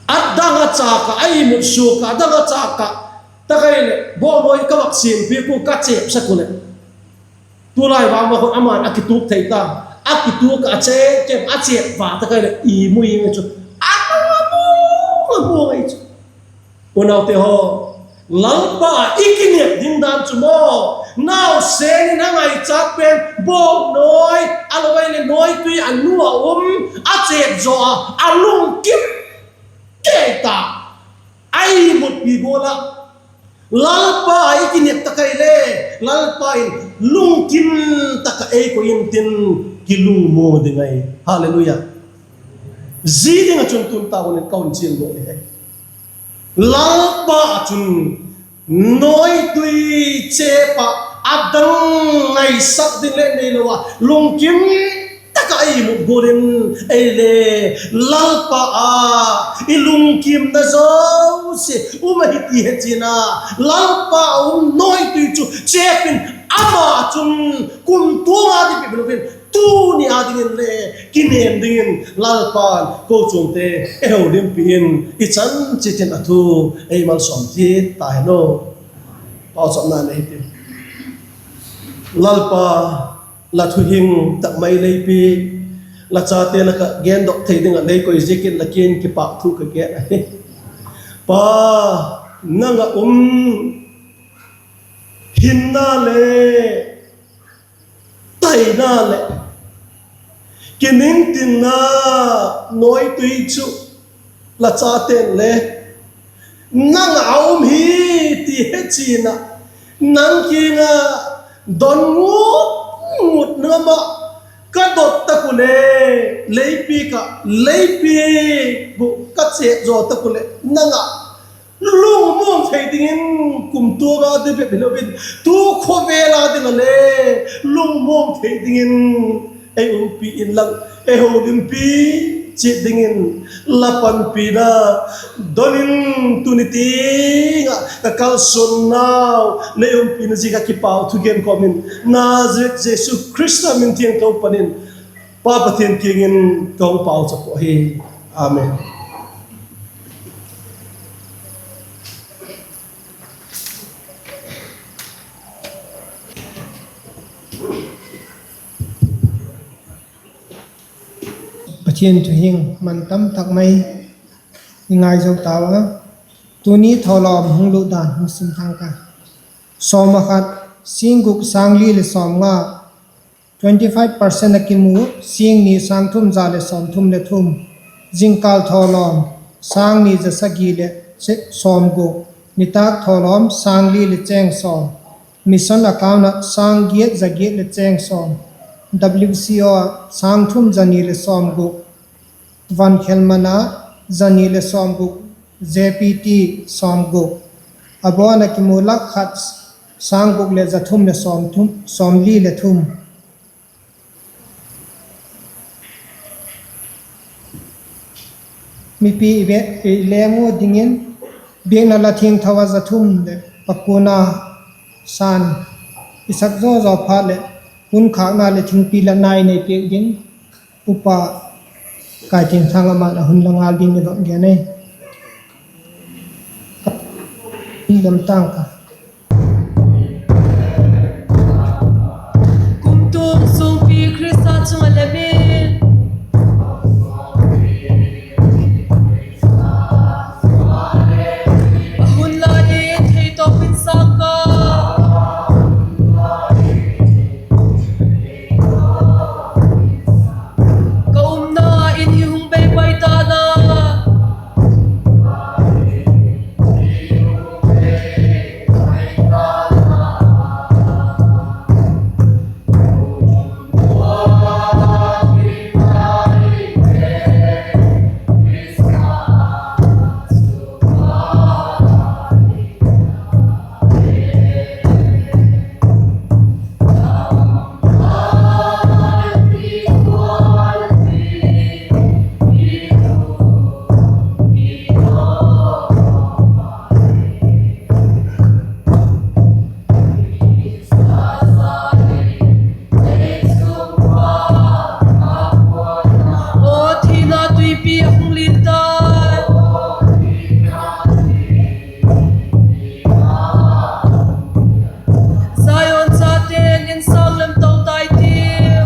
A dang a châk ah, a imut suak ah, a dang a châk ah, tak ahileh bawl nawi ka vak siampiak u, ka chêpsak u leh, tulai vang va khun ama'n a kituak thei ta, a kituak ah a chêp, a chêp va tak ahileh i mu iang ahi chu, a mu, a mu, a mu ahi chu. Unaute haw, Lalpa ah i kinep ding dan chu maw, nausen in a ngaichat pen bawl nawi, a lo ai leh nawitui a nu a um, a chêp zaw a, a lungkim kei ta, a imutpi gual ah, Lalpa ah i kinep tak ahileh, Lalpa in lungkim tak ah ei koi intin, kilungmaw ding ahi. Hallelujah. Zia ding ah chun tun tau in ka hun chial lo ahi. Lalpa ah chun nawitui chêp ah, a dang ngaisak ding le neilo a, lungkim tak ah i mut gual in, ei le Lalpa ah i lungkimna zosia um ahi ti he chian a, Lalpa ah um nawitui chu chêp in, ama chun kumtuang a di bep hilo in, tuni a dingin le kinêm dingin Lalpa'n kochuamte ei holimpi in, i chan chiat in a thu ei malsawm chiat ta hen aw. Pauchapna nei ti. Lalpa, la thuhing tak mai lei pia, la chate lak ah gendok thei ding ah lei koi ziakin la kiang in kipâk thu ka gen ahi. Pa, nang ah um hinna le taina leh kiningtinna nawitui chu la chate'n le nang ah a um hi ti he chian ah, nang kiang ah don ngut ngut ngam ah, ka dot tak u le lei piak ah, lei piak uh ka chêp zaw tak u leh nang ah lungmuang thei dingin, kumtuang a di bep hilo in, tu khawvel a ding ah le lungmuang thei dingin ei umpi inla, ei holimpi chiat dingin la panpina don in, tuni tiang ah ka kalsuannau lei umpina ziak ah kipâk thu gen kawm in, Nazareth Jesu Khrista min thiangtho pan in Pa Pathian kiang in ka hung pauchap uh ahi. Amen. Pathian thuhing man tam tak mai i ngai zo tau a, tuni thawlawm hung lut dan hung sim thang ka. Sawm a khat, sîng guk sâng li leh sawmnga, twenty five percent a kimu, sîng ni sâng thum za leh sawmthum leh thum. Jingkal thawlawm, sâng ni za sagi leh sawmguk. Nitâk thawlawm, sâng li leh chêng sawm. Mission account ah sâng giat za giat leh chêng sawm. W C O ah sâng thum za ni leh sawmguk. Van khel man ah za ni leh sawmguk. J P T sawmguk, a bawn ah kimu lak khat sâng guk leh za thum leh sawmli leh thum. Mipi i leng u dingin biakna la thiangtho ah za thum leh pakuana sâng i sak zaw zaw phat leh, hun khâkna leh thingpi latna i nei piak ding Upa Kaitingsâng ama'n a hun la ngal ding i vak gen ahi. Lam tâng ka. Kumtuang sûngpi Khrista chung ah lem in, a hun lai in theitawp in sâng ka. Ka umna in hi hung bei pai ta na. Aw thina tuipi a hung lin tai. Zion chate'n insâng lam to tai tiu.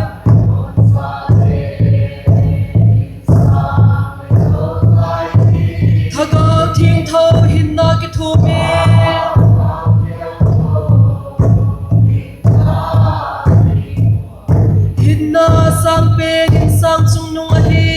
Thagau thiangtho hinna kithum in, hinna sâng pen insâng chungnung ahi.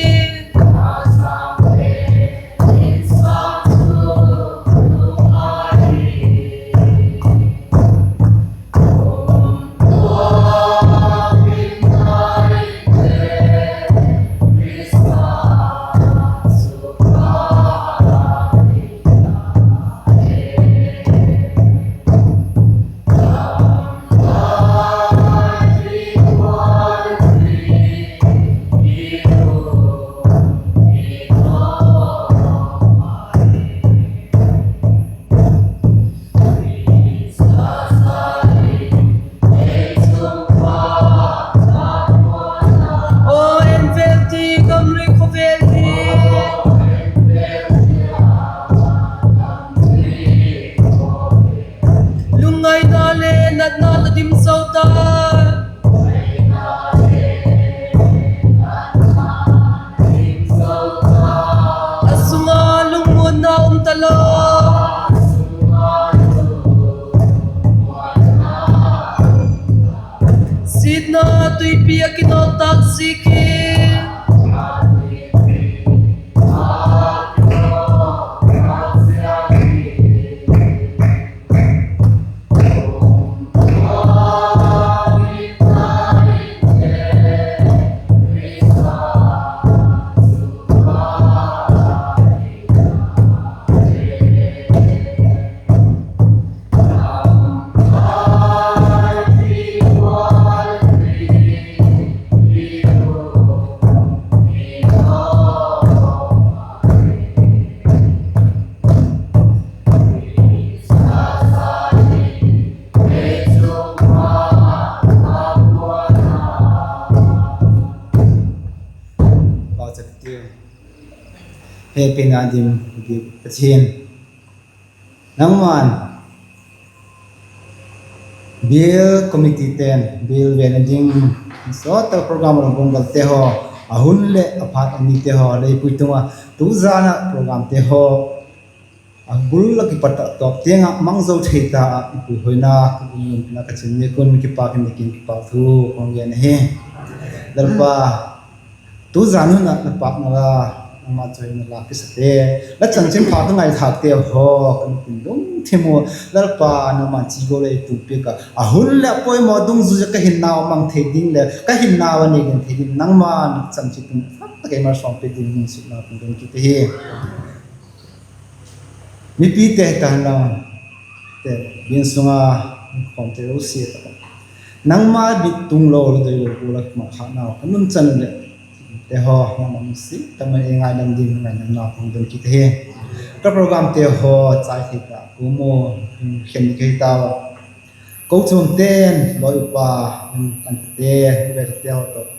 Aw en vel ti gam lui khawvel hi, lungngaina le natna la dim zo ta. A sung ah lungmuanna um talo. Siatna tuipi a kinawk tâk ziakin, Pauchap tiu. Hepina dim, Pathian, nangma'n bial committee ten bial vena ding, sawt tak program a la guanggalte haw, a hun leh a phat a nite haw lei pui tung ah, tu zan ah programte haw a bul a kipat ah tawp tiang ah mang zo thei ta ah i puihoina, i umna ka chim ni kun kipâk in, na kiang kipâk thu ka hung gen ahi. Lalpa, tu zan hun ah na pâkna la, nangma chawihoina la kisate, la chanchinpha ka ngaithâkte haw ka lungthim ua, Lalpa, nangma'n chi gual lei puipiak ah, a hun leh a poimaw dungzui ah ka hinnau a mang thei ding leh ka hinnau a nei gen thei ding, nangma'n chanchin tun tak ei malsawmpiak ding hung sitna kun don kit ahi. Mipite hi ta hen lang, te, biakin sung a khawmte zosia ta, nangma mit tunglo, la doilo gual ah kimat khanau ka nunchan u leh, te haw, nangma nusia tak mai ei ngaidam ding ngaidamna ka hung don kit ahi. Ka programte haw chai thei ta ka um u, khen ding ka hi tau a. Kochuamte'n lawi upa, kan tate, tate haw tawh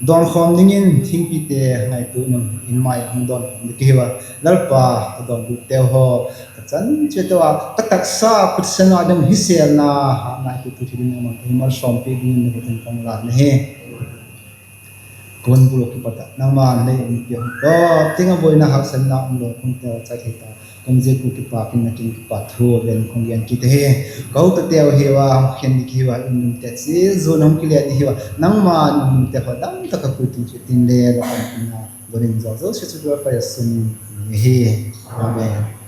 dawnkhawm dingin thingpite ngaitua in, in mai hung dawnkhawm ding ka hiu a. Lalpa, a dawnbute haw ka chan chiat ua, ka taksa khutsen a ding hisêlna, hatna i tu thei dingin, ei malsawmpi dingin na khut in ka hung lân ahi. Ka hun bûk kipat ah nangma'n lei umpi hung tawp ding a, buaina haksatna umlo, ka hun teu chai thei ta, ka hun ziak uh kipak in na kiang kipakthu ven ka hung gen kit ahi. Ka hotute'u hiu a, khen ding ka hiu a, in limte chiat zuan hung kile ding hiu a, nangma'n in limte haw dam tak a pui tung chiat in le la umpi na, don in zo zosia chu ka pai a sun ahi. Amen.